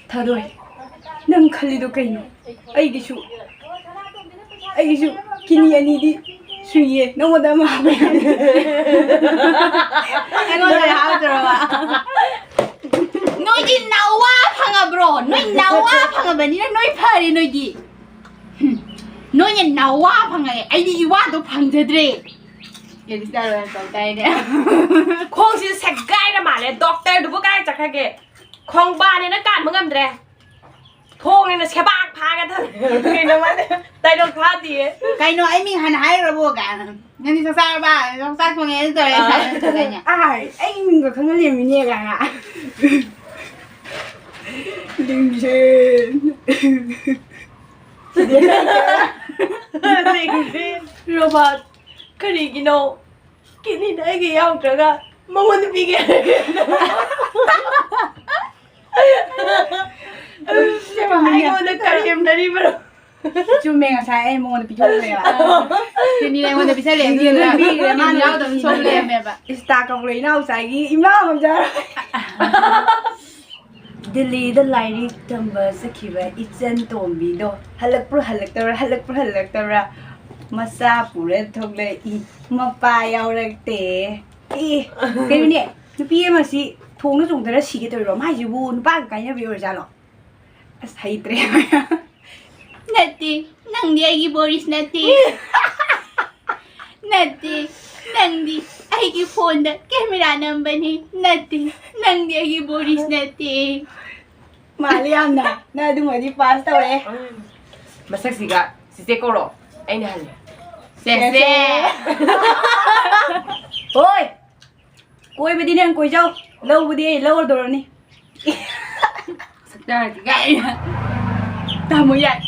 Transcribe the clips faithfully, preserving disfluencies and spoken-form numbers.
ꯊꯥꯗꯣꯏ, ꯅꯪ ꯈꯜꯂꯤꯗꯣ ꯀꯩꯅꯣ? ꯑꯩꯒꯤꯁꯨ, ꯑꯩꯒꯤꯁꯨ ꯀꯤꯅꯤ ꯑꯅꯤꯗꯤ ꯁꯨꯏꯌꯦ, ꯅꯉꯣꯟꯗ ꯑꯃ ꯍꯥꯞꯄ ꯌꯥꯅꯤ꯫ ꯑꯩꯉꯣꯟꯗ ꯍꯥꯞꯇ꯭ꯔꯕ? ꯅꯣꯏꯗꯤ ꯅꯋꯥ ꯐꯪꯉꯕ꯭ꯔꯣ? ꯅꯣꯏ ꯅꯋꯥ ꯐꯪꯉꯕꯅꯤꯅ ꯅꯣꯏ ꯐꯔꯦ ꯅꯣꯏꯗꯤ꯫ ꯍꯨꯝ, ꯅꯣꯏꯅ ꯅꯋꯥ ꯐꯪꯉꯛꯑꯦ, ꯑꯩꯗꯤ ꯏꯋꯥꯗꯣ ꯐꯪꯖꯗ꯭ꯔꯦ꯫ ꯈꯣꯡꯁꯤꯗ ꯁꯦꯒꯥꯏꯔ ꯃꯥꯜꯂꯦ꯫ ꯗꯣꯛꯇꯔꯗꯨꯕꯨ ꯀꯗꯥꯏ ꯆꯠꯈ꯭ꯔꯒꯦ? ꯈꯣꯡꯕꯥꯟꯅꯦꯅ ꯀꯥꯟꯕ ꯉꯝꯗ꯭ꯔꯦ꯫ ꯊꯣꯡꯅꯦꯅ ꯁꯦꯕꯥꯛ ꯐꯥꯒ ꯊꯝꯃꯦ꯫ ꯀꯩꯅꯣ ꯃꯥꯅꯦ? ꯗꯥꯏꯂꯣꯛ ꯐꯥꯗꯤꯌꯦ꯫ ꯀꯩꯅꯣ, ꯑꯩ ꯃꯤꯡ ꯍꯥꯟꯅ ꯍꯥꯏꯔꯨꯔꯕꯣ ꯀꯥꯏꯅ? "ꯅꯪꯗꯤ ꯆꯥꯛ ꯆꯥꯔꯕ? ꯆꯥꯛ ꯊꯣꯡꯉꯦ" ꯑꯗꯨ ꯇꯧꯔꯦ꯫ ꯑꯥ꯫ ꯑꯥꯏ, ꯑꯩ ꯃꯤꯡꯒ ꯈꯪꯍꯜꯂꯦꯃꯤꯅꯦ ꯀꯥꯏꯅ꯫ ꯂꯤꯡꯖꯦꯜ꯫ ꯔꯣꯕꯥꯔꯠ, ꯀꯔꯤꯒꯤꯅꯣ? ꯀꯤꯠꯅꯤꯗ ꯑꯩꯒꯤ ꯌꯥꯎꯗ꯭ꯔꯒ ꯃꯉꯣꯟꯗ ꯄꯤꯒꯦ꯫ ꯑꯩꯉꯣꯟꯗ ꯀꯔꯦꯝꯅꯔꯤꯕ꯭ꯔꯣ? ꯆꯨꯝꯃꯦ, ꯉꯁꯥꯏ ꯑꯩ ꯃꯉꯣꯟꯗ ꯄꯤꯊꯣꯛꯈ꯭ꯔꯦꯕ꯫ ꯀꯤꯠꯅꯤꯅ ꯑꯩꯉꯣꯟꯗ ꯄꯤꯁꯜꯂꯦ, ꯑꯗꯨꯗꯨꯅ ꯄꯤꯈ꯭ꯔꯦ, ꯃꯥꯅ ꯌꯥꯎꯗꯕ ꯁꯣꯝ ꯂꯩꯔꯝꯃꯦꯕ꯫ ꯏꯁꯇꯥ ꯀꯧꯔꯦ ꯏꯅꯥꯎꯆꯥꯒꯤ ꯏꯃꯥ ꯉꯝꯖꯔꯣꯏ꯫ ꯗꯤꯜꯂꯤꯗ ꯂꯥꯏꯔꯤꯛ ꯇꯝꯕ ꯆꯠꯈꯤꯕ ꯏꯆꯟ ꯇꯣꯝꯕꯤꯗꯣ ꯍꯜꯂꯛꯄ꯭ꯔꯥ ꯍꯜꯂꯛꯇꯕ꯭ꯔꯥ, ꯍꯜꯂꯛꯄ꯭ꯔꯥ ꯍꯜꯂꯛꯇꯕ꯭ꯔꯥ, ꯃꯆꯥ ꯄꯨꯔ ꯊꯣꯛꯂꯛꯏ, ꯃꯄꯥ ꯌꯥꯎꯔꯛꯇꯦ꯫ ꯑꯦ, ꯀꯩꯅꯣꯅꯦ, ꯅꯨꯄꯤ ꯑꯃꯁꯤ ꯊꯣꯡꯅ ꯆꯣꯡꯊꯔ ꯁꯤꯒꯦ ꯇꯧꯔꯤꯔꯣ? ꯃꯥꯏꯁꯤꯕꯨ ꯅꯨꯄꯥꯒ ꯀꯥꯏꯅꯕꯤ ꯑꯣꯏꯔꯖꯥꯠꯂꯣ? ꯑꯁ, ꯍꯩꯇ꯭ꯔꯦ꯫ ꯅꯠꯇꯦ, ꯅꯪꯗꯤ ꯑꯩꯒꯤ ꯕꯣꯔꯤꯁ ꯅꯠꯇꯦ꯫ ꯅꯠꯇꯦ, ꯅꯪꯗꯤ ꯑꯩꯒꯤ ꯐꯣꯟꯗ ꯀꯦꯃꯦꯔꯥ ꯅꯝꯕꯅꯤ꯫ ꯅꯠꯇꯦ, ꯅꯪꯗꯤ ꯑꯩꯒꯤ ꯕꯣꯔꯤꯁ ꯅꯠꯇꯦ꯫ ꯃꯥꯜꯂꯦ ꯌꯥꯝꯅ꯫ ꯅꯪ ꯑꯗꯨꯃꯗꯤ ꯄꯥꯁ ꯇꯧꯔꯦ꯫ ꯃꯁꯛꯁꯤꯒ ꯆꯤꯆꯦ ꯀꯧꯔꯣ, ꯑꯩꯅ ꯍꯜꯂꯦ꯫ ꯆꯦꯆꯦ꯫ ꯍꯣꯏ, ꯀꯣꯏꯕꯗꯤ ꯅꯪ ꯀꯣꯏꯖꯧ, ꯂꯧꯕꯗꯤ ꯑꯩ ꯂꯧꯔꯗꯧꯔꯅꯤ꯫ ꯁꯛꯇꯥꯁꯤ ꯀꯥꯏꯅ꯫ ꯇꯥꯃꯣ ꯌꯥꯏ꯫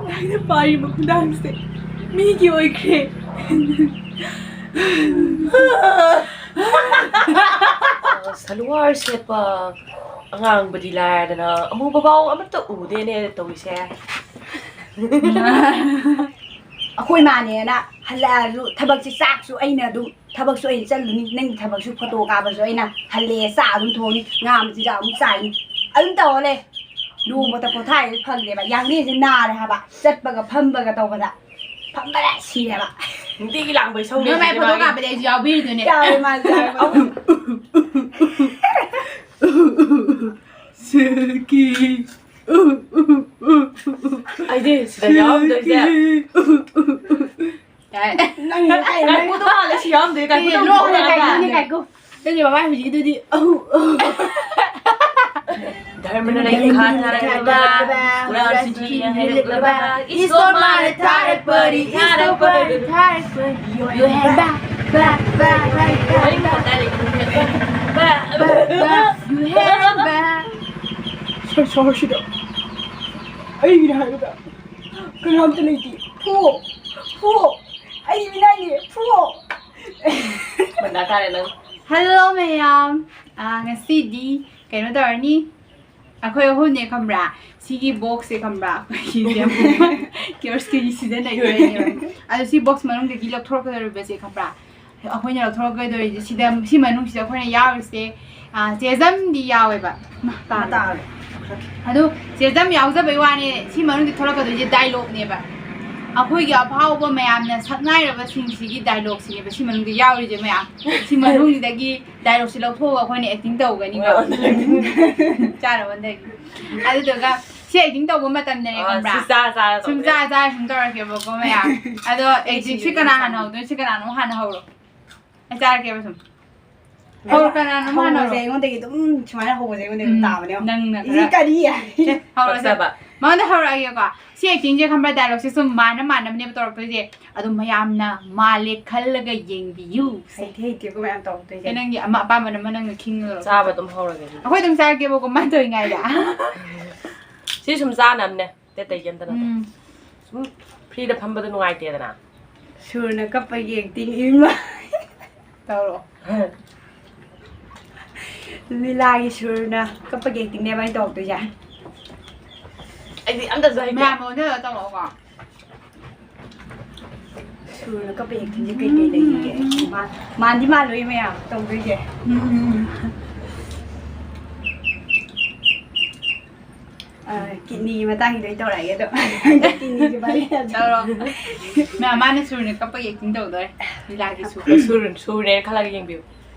ꯅꯪꯅ ꯄꯥꯏꯔꯤꯕ ꯈꯨꯗꯥꯡꯁꯦ ꯃꯤꯒꯤ ꯑꯣꯏꯈ꯭ꯔꯦ꯫ ꯁꯜꯋꯥꯔ ꯁꯦꯠꯄ ꯑꯉꯥꯡꯕꯗꯤ ꯂꯥꯏꯔꯗꯅ ꯑꯃꯨꯕꯐꯥꯎ ꯑꯃꯠꯇ ꯎꯗꯦꯅꯦ ꯇꯧꯔꯤꯁꯦ꯫ ꯑꯩꯈꯣꯏ ꯃꯥꯅꯦꯅ ꯍꯜꯂꯛꯑꯁꯨ ꯊꯕꯛꯁꯦ, ꯆꯥꯛꯁꯨ ꯑꯩꯅ ꯑꯗꯨꯝ, ꯊꯕꯛꯁꯨ ꯑꯩꯅ ꯆꯠꯂꯨꯅꯤ, ꯅꯪꯒꯤ ꯊꯕꯛꯁꯨ ꯐꯣꯇꯣ ꯀꯥꯞꯄꯁꯨ ꯑꯩꯅ ꯍꯜꯂꯛꯑꯦ, ꯆꯥꯛ ꯑꯗꯨꯝ ꯊꯣꯡꯅꯤ, ꯉꯥ ꯃꯆꯤꯟꯖꯥꯛ ꯑꯃꯨꯛ ꯆꯥꯏꯅꯤ꯫ ꯑꯗꯨꯝ ꯇꯧꯔ ꯂꯩ꯫ ꯅꯣꯡꯃꯇ ꯄꯣꯊꯥꯏ ꯐꯪꯗꯦꯕ꯫ ꯌꯥꯡꯂꯦꯟꯁꯦ ꯅꯥꯔꯦ ꯍꯥꯏꯕ꯫ ꯆꯠꯄꯒ ꯐꯝꯕꯒ ꯇꯧꯕꯗ ꯐꯝꯕꯗ ꯁꯤꯔꯦꯕ꯫ ꯅꯨꯡꯇꯤꯒꯤ ꯂꯥꯡꯕꯩ ꯁꯧꯅꯦ ꯅꯣꯏ ꯃꯥꯏ ꯁꯤꯗꯤ ꯐꯣꯇꯣ ꯃꯥꯒꯤ꯫ ꯀꯥꯞꯄꯗꯤ ꯑꯩꯁꯨ ꯌꯥꯎꯕꯤꯔꯤꯗꯨꯅꯦ꯫ ꯌꯥꯎꯋꯦ ꯃꯥꯁꯨ ꯌꯥꯎꯋꯦ꯫ ꯁꯤꯜꯀꯤ꯫ ꯑꯩꯗꯤ ꯁꯤꯗ ꯌꯥꯎꯔꯝꯗꯣꯏꯁꯦ꯫ ꯁꯤꯜꯀꯤ꯫ ꯌꯥꯔꯦ꯫ ꯅꯪ ꯀꯩꯅꯣ? ꯀꯥꯏꯀꯨꯗꯣ ꯃꯥꯜꯂꯦ ꯁꯤ ꯌꯥꯎꯔꯝꯗꯣꯏ꯫ ꯀꯥꯏꯀꯨꯗꯣ ꯑꯦ, ꯅꯣꯛꯑꯣꯅꯦ, ꯃꯥꯜꯂꯦ꯫ ꯀꯥꯏꯀꯨꯅꯦ, ꯀꯥꯏꯀꯨ꯫ ꯅꯪꯒꯤ ꯃꯃꯥꯏ ꯍꯧꯖꯤꯛꯀꯤꯗꯨꯗꯤ, ꯑꯍꯨ, ꯑꯍꯨ꯫ ꯙꯔꯃꯅ ꯂꯩꯈꯥ ꯊꯥꯔꯛꯂꯕ, ꯎꯔꯥꯡꯁꯤꯡ ꯍꯦꯜꯂꯛꯂꯕ, ꯏꯁꯣꯔ ꯃꯥꯅ ꯊꯥꯔꯛꯄꯅꯤ, ꯏꯁꯣꯔ ꯃꯥꯅ ꯊꯥꯔꯛꯄꯅꯤ꯫ ꯌꯣꯍꯦꯟꯕ, ꯕ, ꯕ, ꯕ, ꯕ, ꯕ, ꯕ, ꯕ, ꯌꯣꯍꯦꯟꯕ꯫ ꯁꯣꯔ, ꯁꯣꯔꯁꯤꯗ ꯑꯩꯒꯤꯅꯦ ꯍꯥꯏꯕꯗ ꯀꯅꯥꯝꯇ ꯂꯩꯇꯦ꯫ ꯐꯨ! ꯐꯨ! ꯑꯩ ꯃꯤꯅꯥꯏꯅꯦ! ꯐꯨ! ꯃꯟꯗꯥ ꯇꯥꯔꯦ ꯅꯪ꯫ Hello ꯃꯌꯥꯝ꯫ ꯑꯥ, ꯉꯁꯤꯗꯤ ꯀꯩꯅꯣ ꯇꯧꯔꯅꯤ꯫ ꯑꯩꯈꯣꯏ ꯑꯍꯨꯝꯅꯦ ꯈꯪꯕ꯭ꯔꯥ? ꯁꯤꯒꯤ boxꯁꯦ ꯈꯪꯕ꯭ꯔꯥ? ꯑꯩꯈꯣꯏꯒꯤ ꯀꯤꯌꯣꯁꯀꯤ ꯁꯤꯖꯤꯟꯅꯈꯤꯕꯅꯦꯕ꯫ ꯑꯗꯣ ꯁꯤ box ꯃꯅꯨꯡꯗꯒꯤ ꯂꯧꯊꯣꯔꯛꯀꯗꯧꯔꯤꯕꯁꯦ ꯈꯪꯕ꯭ꯔꯥ? ꯑꯩꯈꯣꯏꯅ ꯂꯧꯊꯣꯔꯛꯀꯗꯧꯔꯤꯁꯦ ꯁꯤꯗ, ꯁꯤ ꯃꯅꯨꯡꯁꯤꯗ ꯑꯩꯈꯣꯏꯅ ꯌꯥꯎꯔꯤꯁꯦ, ꯑꯥ, ꯆꯦꯖꯝꯗꯤ ꯌꯥꯎꯋꯦꯕ꯫ ꯃꯥ ꯇꯥꯔꯦ꯫ ꯇꯥꯔꯦ꯫ ꯑꯗꯨ ꯆꯦꯖꯝ ꯌꯥꯎꯖꯕꯩ ꯋꯥꯅꯦ, ꯁꯤ ꯃꯅꯨꯡꯗ ꯊꯣꯛꯂꯛꯀꯗꯣꯏꯁꯦ dialogueꯅꯦꯕ꯫ ꯑꯩꯈꯣꯏꯒꯤ ꯑꯐꯥꯎꯕ ꯃꯌꯥꯝꯅ ꯁꯛꯅꯥꯏꯔꯕꯁꯤꯡꯁꯤꯒꯤ dialogueꯁꯤꯅꯦꯕ ꯁꯤ ꯃꯅꯨꯡꯗ ꯌꯥꯎꯔꯤꯁꯦ ꯃꯌꯥꯝ꯫ ꯁꯤ ꯃꯅꯨꯡꯁꯤꯗꯒꯤ dialogueꯁꯦ ꯂꯧꯊꯣꯛꯑꯒ ꯑꯩꯈꯣꯏꯅ acting ꯇꯧꯒꯅꯤꯀꯣ꯫ ꯍꯣꯏ, acting꯫ ꯆꯥꯔꯕ ꯅꯠꯇ꯭ꯔꯗꯤ꯫ ꯑꯗꯨꯗꯨꯒ ꯁꯤ acting ꯇꯧꯕ ꯃꯇꯝꯗꯅꯦ ꯑꯥ, ꯈꯪꯕ꯭ꯔꯥ? ꯁꯤ ꯆꯥ ꯆꯥꯔ ꯁꯨꯝ ꯇꯧꯕ ꯆꯥ ꯌꯥꯏ꯫ ꯆꯥꯔ ꯁꯨꯝ ꯇꯧꯔꯛꯀꯦꯕꯀꯣ ꯃꯌꯥꯝ꯫ ꯑꯗꯣ ꯑꯩ acting ꯁꯤ ꯁꯤꯔꯦ꯫ ꯀꯅꯥ ꯍꯥꯟꯅ ꯍꯧꯗꯣꯏꯅꯣ? ꯁꯤ ꯀꯅꯥꯅꯣ ꯍꯥꯟꯅ ꯍꯧꯔꯣ꯫ ꯑꯩ ꯆꯥꯔꯛꯀꯦꯕ ꯁꯨꯝ꯫ ꯍꯧꯔꯣ, ꯀꯅꯥꯅꯣ ꯍꯥꯟꯅ ꯍꯧꯕꯁꯦ ꯍꯧꯔꯣ꯫ ꯑꯩꯉꯣꯟꯗꯒꯤ ꯑꯗꯨꯝ ꯁꯨꯃꯥꯏꯅ ꯍꯧꯕꯁꯦ ꯑꯩꯉꯣꯟꯗꯒꯤ ꯑꯗꯨꯝ ꯎꯝ, ꯇꯥꯕꯅꯦ꯫ ꯅꯪꯅ ꯏꯁꯤ ꯈꯔ ꯀꯔꯤ? ꯁꯦ, ꯍꯧꯔꯁꯦ꯫ ꯄꯛꯆꯕ꯫ ꯃꯉꯣꯟꯗ ꯍꯧꯔꯛꯑꯒꯦꯀꯣ꯫ ꯁꯤ actingꯁꯦ ꯈꯪꯕ꯭ꯔꯥ? Dialogueꯁꯦ ꯁꯨꯝ ꯃꯥꯟꯅ ꯃꯥꯟꯅꯕꯅꯦꯕ ꯇꯧꯔꯛꯇꯣꯏꯁꯦ꯫ ꯑꯗꯨꯝ ꯃꯌꯥꯝꯅ ꯃꯥꯜꯂꯦ ꯈꯜꯂꯒ ꯌꯦꯡꯕꯤꯌꯨ꯫ ꯁꯦ꯫ ꯍꯩꯇꯦ ꯍꯩꯇꯦꯀꯣ ꯃꯌꯥꯝ ꯇꯧꯔꯛꯇꯣꯏꯁꯦ꯫ ꯑꯦ, ꯅꯪꯒꯤ ꯑꯃ ꯑꯄꯥꯝꯕ ꯑꯃ ꯅꯪꯅ ꯈꯤꯡꯉꯒ ꯆꯥꯕ ꯑꯗꯨꯝ ꯍꯧꯔꯒꯦ ꯑꯗꯨꯗꯤ꯫ ꯑꯩꯈꯣꯏ ꯑꯗꯨꯝ ꯆꯥꯔꯒꯦꯕꯀꯣ, ꯃꯥ ꯇꯧꯔꯤꯉꯩꯗ꯫ ꯁꯤ ꯁꯨꯝ ꯆꯥꯅꯕꯅꯦ꯫ ꯑꯇꯩ ꯑꯇꯩꯒꯤ ꯑꯝꯇ ꯅꯠꯇꯦ꯫ ꯎꯝ꯫ ꯁꯨꯝ freeꯗ ꯐꯝꯕꯗꯣ ꯅꯨꯡꯉꯥꯏꯇꯦꯗꯅ꯫ ꯁꯨꯔꯅ ꯀꯞꯄꯒꯤ acting ꯏꯃꯥ꯫ ꯇꯧꯔꯣ꯫ ꯂꯤꯂꯥꯒꯤ ꯁꯨꯔꯅ ꯀꯞꯄꯒꯤ actingꯅꯦꯕ ꯑꯩꯅ ꯇꯧꯔꯛꯇꯣꯏꯁꯦ꯫ ꯑꯩꯗꯤ ꯑꯝꯇꯁꯨ ꯍꯩꯇꯦ꯫ ꯃꯌꯥꯝ ꯑꯣꯟꯊꯔꯒ ꯇꯧꯔꯛꯑꯣꯀꯣ꯫ ꯁꯨꯔꯅ ꯀꯞꯄ actingꯁꯦ ꯀꯩꯀꯩ ꯂꯩꯔꯤꯒꯦ? ꯃꯥ-, ꯃꯥꯟꯗꯤ ꯃꯥꯜꯂꯣꯏ ꯃꯌꯥꯝ ꯇꯧꯗꯣꯏꯁꯦ꯫ ꯎꯝ, ꯎꯝ, ꯎꯝ꯫ ꯀꯤꯠꯅꯤꯒꯤ ꯃꯇꯥꯡꯒꯤꯗꯣ ꯑꯩ ꯇꯧꯔꯛꯑꯒꯦ ꯑꯗꯣ꯫ ꯀꯤꯠꯅꯤꯁꯦ ꯄꯥꯏꯔꯛꯑꯦ꯫ ꯇꯧꯔꯣ꯫ ꯃꯥ, ꯃꯥꯅ ꯁꯨꯔꯅ ꯀꯞꯄꯒꯤ ꯑꯦꯛꯇꯤꯡ ꯇꯧꯗꯣꯔꯦ꯫ ꯂꯤꯂꯥꯒꯤ ꯁꯨꯔ꯫ ꯁꯨꯔ, ꯁꯨꯔꯅꯦꯅ ꯈꯜꯂꯒ ꯌꯦꯡꯕꯤꯌꯨ꯫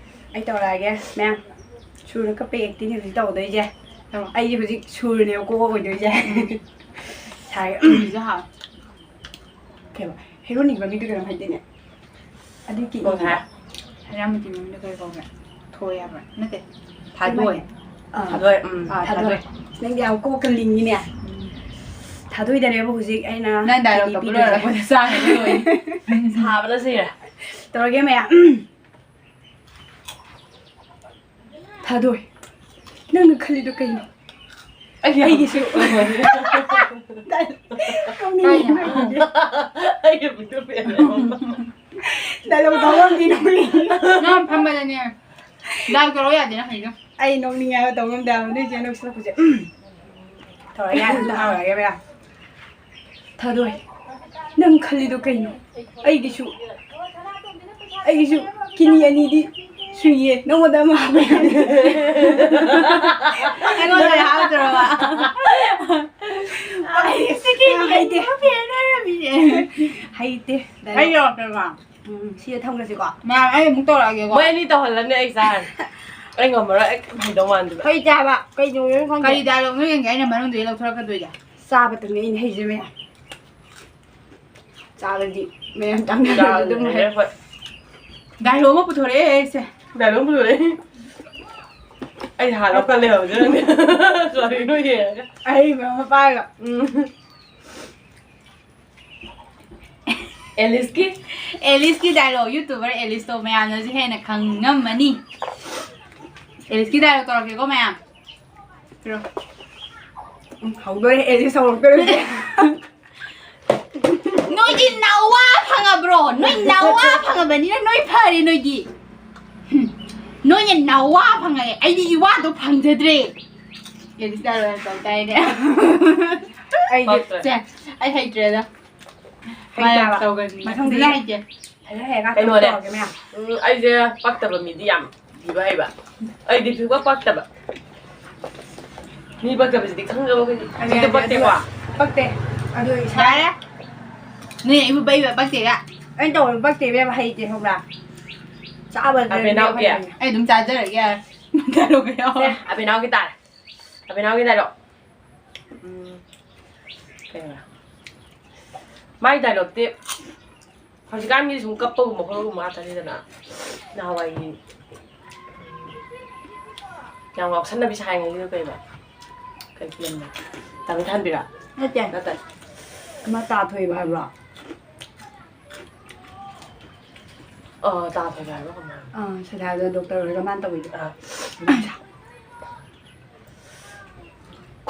ꯑꯩ ꯇꯧꯔꯛꯑꯒꯦ ꯃꯌꯥꯝ꯫ ꯁꯨꯔꯅ ꯀꯞꯄꯒꯤ ꯑꯦꯛꯇꯤꯡ ꯍꯧꯖꯤꯛ ꯇꯧꯗꯣꯏꯁꯦ꯫ ꯇꯧꯔꯣ꯫ ꯑꯩꯁꯦ ꯍꯧꯖꯤꯛ ꯁꯨꯔꯅꯦꯕꯀꯣ ꯑꯣꯏꯗꯣꯏꯁꯦ꯫ ꯎꯝ꯫ ꯁꯥꯏ꯫ ꯀꯤꯠꯅꯤꯁꯨ ꯍꯥꯎ꯫ ꯀꯩꯕ? ꯍꯦꯔꯣꯅꯤꯒꯤ ꯃꯃꯤꯡꯗꯣ ꯀꯩꯅꯣꯝ ꯍꯥꯏꯗꯥꯏꯅꯦ? ꯑꯗꯨꯒꯤ ꯀꯩ ꯀꯤꯠꯅꯤꯗꯣ꯫ ꯍꯥꯏ? ꯍꯩꯔꯥꯡꯕꯤꯒꯤ ꯃꯃꯤꯡꯗꯣ ꯀꯩ ꯀꯧꯒꯦ? ꯊꯣꯏ ꯍꯥꯏꯕ꯭ꯔꯥ? ꯅꯠꯇꯦ꯫ ꯊꯥꯗꯣꯏ꯫ ꯑꯥ꯫ ꯊꯥꯗꯣꯏ, ꯎꯝ, ꯑꯥ, ꯊꯥꯗꯣꯏ꯫ ꯊꯥꯗꯣꯏ꯫ ꯅꯪꯗꯤ ꯌꯥꯝ ꯀꯣꯛꯀ ꯂꯤꯡꯉꯤꯅꯦ꯫ ꯎꯝ꯫ ꯊꯥꯗꯣꯏꯗꯅꯦꯕ ꯍꯧꯖꯤꯛ ꯑꯩꯅ ꯅꯪ ꯗꯥꯏꯂꯣꯛ ꯀꯤꯠꯅꯤ ꯇꯧꯕ ꯄꯤꯗꯣꯏꯁꯦ꯫ ꯂꯣꯏꯔꯛꯄꯗ ꯆꯥꯈꯤꯗꯣꯏꯅꯤ꯫ ꯁꯥꯕꯗ ꯁꯤꯔꯦ꯫ ꯇꯧꯔꯒꯦ ꯃꯌꯥꯝ꯫ ꯎꯝ꯫ ꯊꯥꯗꯣꯏ, ꯅꯪꯅ ꯈꯜꯂꯤꯗꯣ ꯀꯩꯅꯣ? ꯑꯩꯒꯤ ꯑꯩꯒꯤꯁꯨ꯫ ꯑꯩꯒꯤ ꯃꯤꯠꯇꯨ ꯄꯦꯟꯂꯦ꯫ ꯗꯥꯏꯂꯣꯛ ꯇꯧꯕ ꯑꯃꯗꯤ ꯅꯣꯛꯅꯤꯡꯉꯤ꯫ ꯅꯪ ꯐꯝꯕꯗꯅꯦ꯫ ꯗꯥꯏꯂꯣꯛ ꯇꯧꯔꯛꯑꯣ ꯌꯥꯗꯦ ꯅꯪ ꯍꯩꯗꯣ꯫ ꯑꯩ ꯅꯣꯛꯅꯤꯡꯉꯦ ꯍꯥꯏꯕ ꯇꯧ ꯉꯝꯗꯦ ꯍꯥꯏꯕ ꯅꯣꯏ ꯆꯦ ꯅꯣꯛꯁꯤꯜꯂꯛꯄꯁꯦ꯫ ꯇꯧꯔꯒꯦ, ꯇꯧꯔꯒꯦ, ꯃꯌꯥꯝ꯫ ꯊꯥꯗꯣꯏ, ꯅꯪ ꯈꯜꯂꯤꯗꯣ ꯀꯩꯅꯣ? ꯑꯩꯒꯤꯁꯨ, ꯑꯩꯒꯤꯁꯨ ꯀꯤꯠꯅꯤ ꯑꯅꯤꯗꯤ ꯁꯨꯏꯌꯦ, ꯅꯉꯣꯟꯗ ꯑꯃ ꯍꯥꯞꯄ ꯌꯥꯅꯤ꯫ ꯑꯩꯉꯣꯟꯗ ꯍꯥꯞꯇ꯭ꯔꯕ? ꯑꯩ ꯁꯤ ꯀꯤꯠꯅꯤ ꯍꯩꯇꯦ꯫ ꯑꯅꯤ ꯐꯦꯟ ꯑꯣꯏꯔꯝꯃꯤꯅꯦ꯫ ꯍꯩꯇꯦ꯫ ꯑꯩ ꯌꯧꯔꯛꯇ꯭ꯔꯕ? ꯎꯝ, ꯁꯤꯗ ꯊꯝꯈ꯭ꯔꯁꯤꯀꯣ꯫ ꯃꯌꯥꯝ, ꯑꯩ ꯑꯃꯨꯛ ꯇꯧꯔꯛꯑꯒꯦꯀꯣ꯫ ꯃꯣꯏ ꯑꯅꯤ ꯇꯧꯍꯜꯂꯅꯤ, ꯑꯩ ꯆꯥꯔꯅꯤ꯫ ꯑꯩ ꯉꯝꯃꯔꯣꯏ, ꯑꯩ ꯍꯩꯗꯧ ꯃꯥꯟꯗꯦ꯫ ꯍꯩꯇꯦ ꯍꯥꯏꯕ, ꯀꯩ ꯇꯧꯔꯤꯅꯣ ꯈꯪꯗꯦ꯫ ꯀꯔꯤ ꯗꯥꯏꯂꯣꯛꯅꯣ ꯌꯦꯡꯒꯦ, ꯑꯩꯅ ꯃꯅꯨꯡꯗꯒꯤ ꯂꯧꯊꯣꯔꯛꯀꯗꯣꯏꯁꯦ꯫ ꯆꯥꯕꯇꯪꯅꯦ ꯑꯩꯅ ꯍꯩꯖꯦ ꯃꯌꯥꯝ꯫ ꯆꯥꯔꯗꯤ ꯃꯌꯥꯝ ꯆꯥꯃꯤꯟꯅꯔꯒ ꯑꯗꯨꯝ ꯆꯥꯔꯗꯤ ꯍꯩ꯫ ꯍꯣꯏ꯫ ꯗꯥꯏꯂꯣꯛ ꯑꯃ ꯄꯨꯊꯣꯔꯛꯑꯦ ꯑꯩꯁꯦ꯫ ꯗꯥꯏꯂꯣꯛ ꯑꯃ ꯄꯨꯊꯣꯔꯛꯑꯦ꯫ ꯑꯩ ꯍꯥꯟꯅ ꯀꯜꯂꯦ ꯍꯧꯖꯤꯛ꯫ ꯀꯔꯤꯅꯣ ꯌꯦꯡꯉꯒ꯫ ꯑꯍꯩꯕ ꯑꯃ ꯄꯥꯏꯔꯒ꯫ ꯎꯝ꯫ ꯑꯦꯂꯤꯁꯀꯤ? ꯑꯦꯂꯤꯁꯀꯤ ꯗꯥꯏꯂꯣꯛ, YouTuber ꯑꯦꯂꯤꯁꯇꯣ ꯃꯌꯥꯝꯅꯁꯨ ꯍꯦꯟꯅ ꯈꯪꯉꯝꯃꯅꯤ꯫ ꯑꯦꯂꯤꯁꯀꯤ ꯗꯥꯏꯂꯣꯛ ꯇꯧꯔꯛꯀꯦꯀꯣ ꯃꯌꯥꯝ꯫ ꯄꯤꯔꯣ꯫ ꯎꯝ, ꯍꯧꯗꯣꯔꯦ, ꯑꯦꯂꯤꯁ ꯍꯧꯔꯛꯇꯣꯔꯦ꯫ ꯅꯣꯏꯗꯤ ꯅꯋꯥ ꯐꯪꯉꯕ꯭ꯔꯣ? ꯅꯣꯏ ꯅꯋꯥ ꯐꯪꯉꯕꯅꯤꯅ ꯅꯣꯏ ꯐꯔꯦ ꯅꯣꯏꯗꯤ꯫ ꯍꯨꯝ, ꯅꯣꯏꯅ ꯅꯋꯥ ꯐꯪꯉꯛꯑꯦ, ꯑꯩꯗꯤ ꯏꯋꯥꯗꯣ ꯐꯪꯖꯗ꯭ꯔꯦ꯫ ꯑꯦꯂꯤꯁ ꯗꯥꯏꯂꯣꯛ ꯌꯥꯝ ꯇꯧ ꯇꯥꯏꯅꯦ꯫ ꯑꯩꯗꯤ ꯄꯛꯇ꯭ꯔꯦ꯫ ꯁꯦ, ꯑꯩ ꯍꯩꯇ꯭ꯔꯦꯗ꯫ ꯍꯩꯇꯦ ꯍꯥꯏꯕ꯫ ꯃꯥ ꯌꯥꯝ ꯇꯧꯒꯟꯕꯅꯤ꯫ ꯃꯊꯪꯗꯤ ꯐꯖꯅ ꯍꯩꯇꯦ꯫ ꯍꯩꯔꯦ, ꯍꯩꯔꯦ, ꯉꯥꯛꯇꯪ ꯀꯩꯅꯣꯅꯦ꯫ ꯇꯧꯔꯒꯦ ꯃꯌꯥꯝ꯫ ꯎꯝ, ꯑꯩꯁꯦ ꯄꯛꯇꯕ ꯃꯤꯗꯤ ꯌꯥꯝ ꯊꯤꯕ ꯍꯩꯕ꯫ ꯑꯩꯗꯤ ꯐꯤꯕꯝ ꯄꯛꯇꯕ꯫ ꯃꯤ ꯄꯛꯇꯕꯁꯤꯗꯤ ꯈꯪꯗꯕ ꯑꯩꯈꯣꯏꯗꯤ꯫ ꯑꯗꯨ ꯁꯤꯗ ꯌꯥꯗꯦ, ꯄꯛꯇꯦꯀꯣ꯫ ꯑꯗꯨ ꯄꯛꯇꯦ꯫ ꯑꯗꯨ ꯏꯁꯥ ꯌꯥꯔꯦ꯫ ꯅꯣꯏ ꯑꯩꯕꯨ ꯕꯩꯕ ꯄꯛꯇꯦꯒ꯫ ꯑꯩꯅ ꯇꯧꯕ ꯄꯛꯇꯦ ꯏꯕꯦꯝꯃ, ꯍꯩꯇꯦ ꯈꯪꯕ꯭ꯔꯥ? ꯆꯥꯕꯗ ꯑꯕꯦꯅꯥꯎꯒꯤ꯫ ꯑꯩ ꯑꯗꯨꯝ ꯆꯥꯖꯔꯒꯦ ꯌꯥꯔꯦ꯫ ꯗꯥꯏꯂꯣꯒ ꯌꯥꯎꯔꯦ꯫ ꯁꯦ, ꯑꯕꯦꯅꯥꯎꯒꯤ ꯇꯥꯔꯦ꯫ ꯑꯕꯦꯅꯥꯎꯒꯤ ꯗꯥꯏꯂꯣꯛ꯫ ꯎꯝ꯫ ꯀꯩꯅꯣ? ꯃꯥꯏ ꯗꯥꯏꯂꯣꯛꯇꯤ ꯍꯧꯖꯤꯛꯀꯥꯟꯒꯤ ꯁꯨꯝ ꯀꯞꯄꯒꯨꯝꯕ ꯈꯣꯠꯄꯒꯨꯝꯕ ꯉꯥꯛꯇꯅꯤꯗꯅ꯫ ꯅꯍꯥꯟꯋꯥꯏꯒꯤ ꯌꯥꯝ ꯉꯥꯎꯁꯟꯅꯕꯤ ꯁꯥꯏꯉꯩꯒꯤꯗꯣ ꯀꯩꯕ? ꯀꯩ ꯐꯤꯂꯝꯅꯣ? ꯇꯥꯃꯤ ꯊꯥꯟꯕꯤꯔꯣ? ꯅꯠꯇꯦ꯫ ꯅꯠꯇꯦ꯫ ꯑꯃ ꯇꯥ ꯊꯣꯏꯕ ꯍꯥꯏꯕ꯭ꯔꯣ? ꯑ, ꯇꯥ ꯊꯣꯏꯕ ꯍꯥꯏꯕ꯭ꯔꯣ ꯀꯩꯅꯣ ꯍꯥꯏꯕ꯭ꯔꯣ? ꯑꯥ, ꯁꯗꯥꯗꯣ ꯗꯣꯛꯇꯔ ꯑꯣꯏꯔꯒ ꯃꯥꯅ ꯇꯧꯕꯩꯗꯣ꯫ ꯑꯥ꯫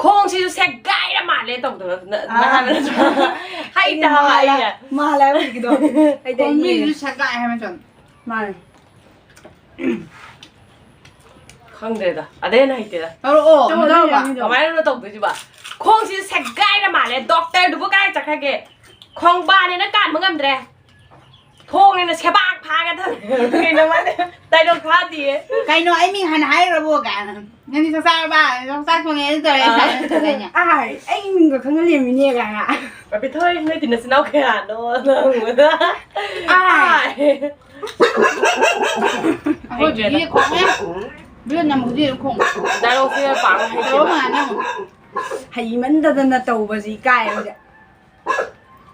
"ꯈꯣꯡꯁꯤꯁꯨ ꯁꯦꯒꯥꯏꯔ ꯃꯥꯜꯂꯦ" ꯇꯧꯗꯅ ꯅ-, ꯑꯥ꯫ ꯅꯍꯥꯟ ꯅꯠꯇ꯭ꯔꯣ? ꯍꯩꯇ ꯍꯥꯏꯕ ꯃꯥꯜꯂꯦ, ꯑꯩꯅ꯫ ꯃꯥꯜꯂꯦ ꯍꯥꯏꯕ ꯍꯧꯖꯤꯛꯀꯤꯗꯣ꯫ ꯑꯩꯗꯤ ꯈꯣꯡꯕꯤꯁꯨ ꯑꯩꯅ ꯁꯦꯒꯥꯏ ꯍꯥꯏꯕ ꯅꯠꯇ꯭ꯔꯣ? ꯃꯥꯅꯦ꯫ ꯈꯪꯗ꯭ꯔꯦꯗ꯫ ꯑꯗꯩ ꯍꯦꯟꯅ ꯍꯩꯇꯦꯗ꯫ ꯇꯧꯔꯛꯑꯣ, ꯇꯧꯔꯛꯑꯣ, ꯃꯨꯗꯥꯎꯕ꯫ ꯇꯧꯔꯛꯑꯣ, ꯃꯨꯗꯥꯎꯕ꯫ ꯀꯃꯥꯏꯅꯅꯣ ꯇꯧꯗꯣꯏꯁꯤꯕ? "ꯈꯣꯡꯁꯤꯁꯨ ꯁꯦꯒꯥꯏꯔ ꯃꯥꯜꯂꯦ, ꯗꯣꯛꯇꯔꯗꯨꯕꯨ ꯀꯗꯥꯏ ꯆꯠꯈ꯭ꯔꯒꯦ? ꯈꯣꯡꯕꯥꯟꯅꯦꯅ ꯀꯥꯟꯕ ꯉꯝꯗ꯭ꯔꯦ꯫ ꯊꯣꯡꯅꯦꯅ ꯁꯦꯕꯥꯛ ꯐꯥꯒ ꯊꯝꯃꯦ꯫" ꯀꯩꯅꯣ ꯃꯥꯅꯦ? ꯗꯥꯏꯂꯣꯛ ꯐꯥꯗꯤꯌꯦ꯫ "ꯀꯩꯅꯣ, ꯑꯩ ꯃꯤꯡ ꯍꯥꯟꯅ ꯍꯥꯏꯈ꯭ꯔꯕꯣ?" ꯀꯥꯏꯅ꯫ "ꯅꯪꯗꯤ ꯆꯥꯛ ꯆꯥꯔꯕ? ꯆꯥꯛ ꯆꯥꯛ ꯊꯣꯡꯉꯦ, ꯑꯗꯨ ꯇꯧꯔꯦ", ꯑꯥ꯫ ꯀꯥꯏꯅ꯫ "ꯑꯥꯏ, ꯑꯩ ꯃꯤꯡꯒ ꯈꯪꯍꯜꯂꯤꯃꯤꯅꯦ" ꯀꯥꯏꯅ꯫ "ꯕꯕꯤꯊꯣꯏ, ꯅꯣꯏꯗꯤ ꯅꯆꯤꯟ ꯅꯅꯥꯎ ꯀꯌꯥꯅꯣ?" ꯍꯪꯕꯗ꯫ ꯑꯥꯏ꯫ ꯑꯥꯏ꯫ ꯑꯩꯈꯣꯏ ꯍꯩꯇ꯭ꯔꯦꯗ꯫ ꯕꯤꯖꯤ ꯈꯣꯡꯉꯦ꯫ ꯕꯤꯖꯤ ꯅꯝ ꯍꯧꯖꯤꯛ ꯈꯣꯡ-, ꯗꯥꯏꯂꯣꯛꯁꯦ ꯄꯥꯕ ꯍꯩꯇꯦꯕ꯫ ꯇꯧꯔꯣ ꯃꯥꯅ ꯑꯃꯨꯛ꯫ ꯍꯩꯃꯟꯗꯗꯅ ꯇꯧꯕꯁꯤ ꯏꯀꯥꯏ ꯍꯧꯖꯤꯛ꯫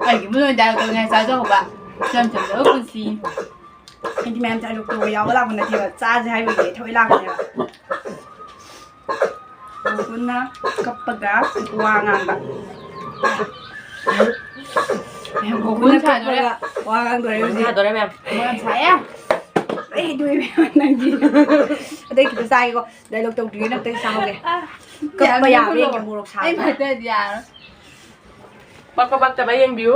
ꯑꯩꯒꯤ ꯃꯤꯑꯣꯏ ꯗꯥꯏꯂꯣꯛ ꯇꯧꯅꯤꯡꯉꯥꯏ ꯆꯥꯖꯍꯧꯕ꯫ ꯏꯆꯝ ꯆꯝꯖꯕ ꯄꯨꯟꯁꯤ꯫ ꯑꯩꯗꯤ ꯃꯌꯥꯝ ꯗꯥꯏꯂꯣꯛ ꯇꯧꯕ ꯌꯥꯎꯕ ꯂꯥꯛꯄ ꯅꯠꯇꯦꯕ꯫ ꯆꯥꯁꯦ ꯍꯥꯏꯕꯒꯤ ꯊꯑꯣꯏ ꯂꯥꯛꯄꯅꯦꯕ꯫ ꯒꯣꯀꯨꯟꯅ ꯀꯞꯄꯒ ꯋꯥ ꯉꯥꯡꯕ꯫ ꯒꯣꯀꯨꯟ ꯒꯣꯀꯨꯟꯅ ꯁꯥꯗꯣꯔꯦ꯫ ꯀꯞꯄꯒ ꯋꯥ ꯉꯥꯡꯗꯣꯔꯦ ꯍꯧꯖꯤꯛ꯫ ꯁꯥꯗꯣꯔꯦ ꯃꯌꯥꯝ꯫ ꯃꯣꯔꯣꯛ ꯌꯥꯝ ꯁꯥꯏꯌꯦ꯫ ꯑꯩ ꯍꯩꯗꯣꯏ ꯃꯌꯥꯝ ꯅꯪꯒꯤ꯫ ꯑꯗꯩ ꯈꯤꯇ ꯆꯥꯒꯦꯀꯣ꯫ ꯗꯥꯏꯂꯣꯛ ꯇꯧꯗ꯭ꯔꯤꯉꯩ ꯑꯝꯇ ꯆꯥꯍꯧꯒꯦ꯫ ꯑ, ꯀꯞꯄ ꯌꯥꯝ ꯌꯥꯕ꯭ꯔꯥ ꯌꯦꯡꯒꯦ ꯅꯣꯛꯅꯤꯡꯕ꯫ ꯃꯣꯔꯣꯛ ꯑꯩ ꯁꯥꯕꯁꯦ꯫ ꯐꯠꯇ꯭ꯔꯗꯤ ꯌꯥꯔꯣꯏ꯫ ꯄꯛꯄ ꯄꯛꯇꯕ ꯌꯦꯡꯕꯤꯌꯨ꯫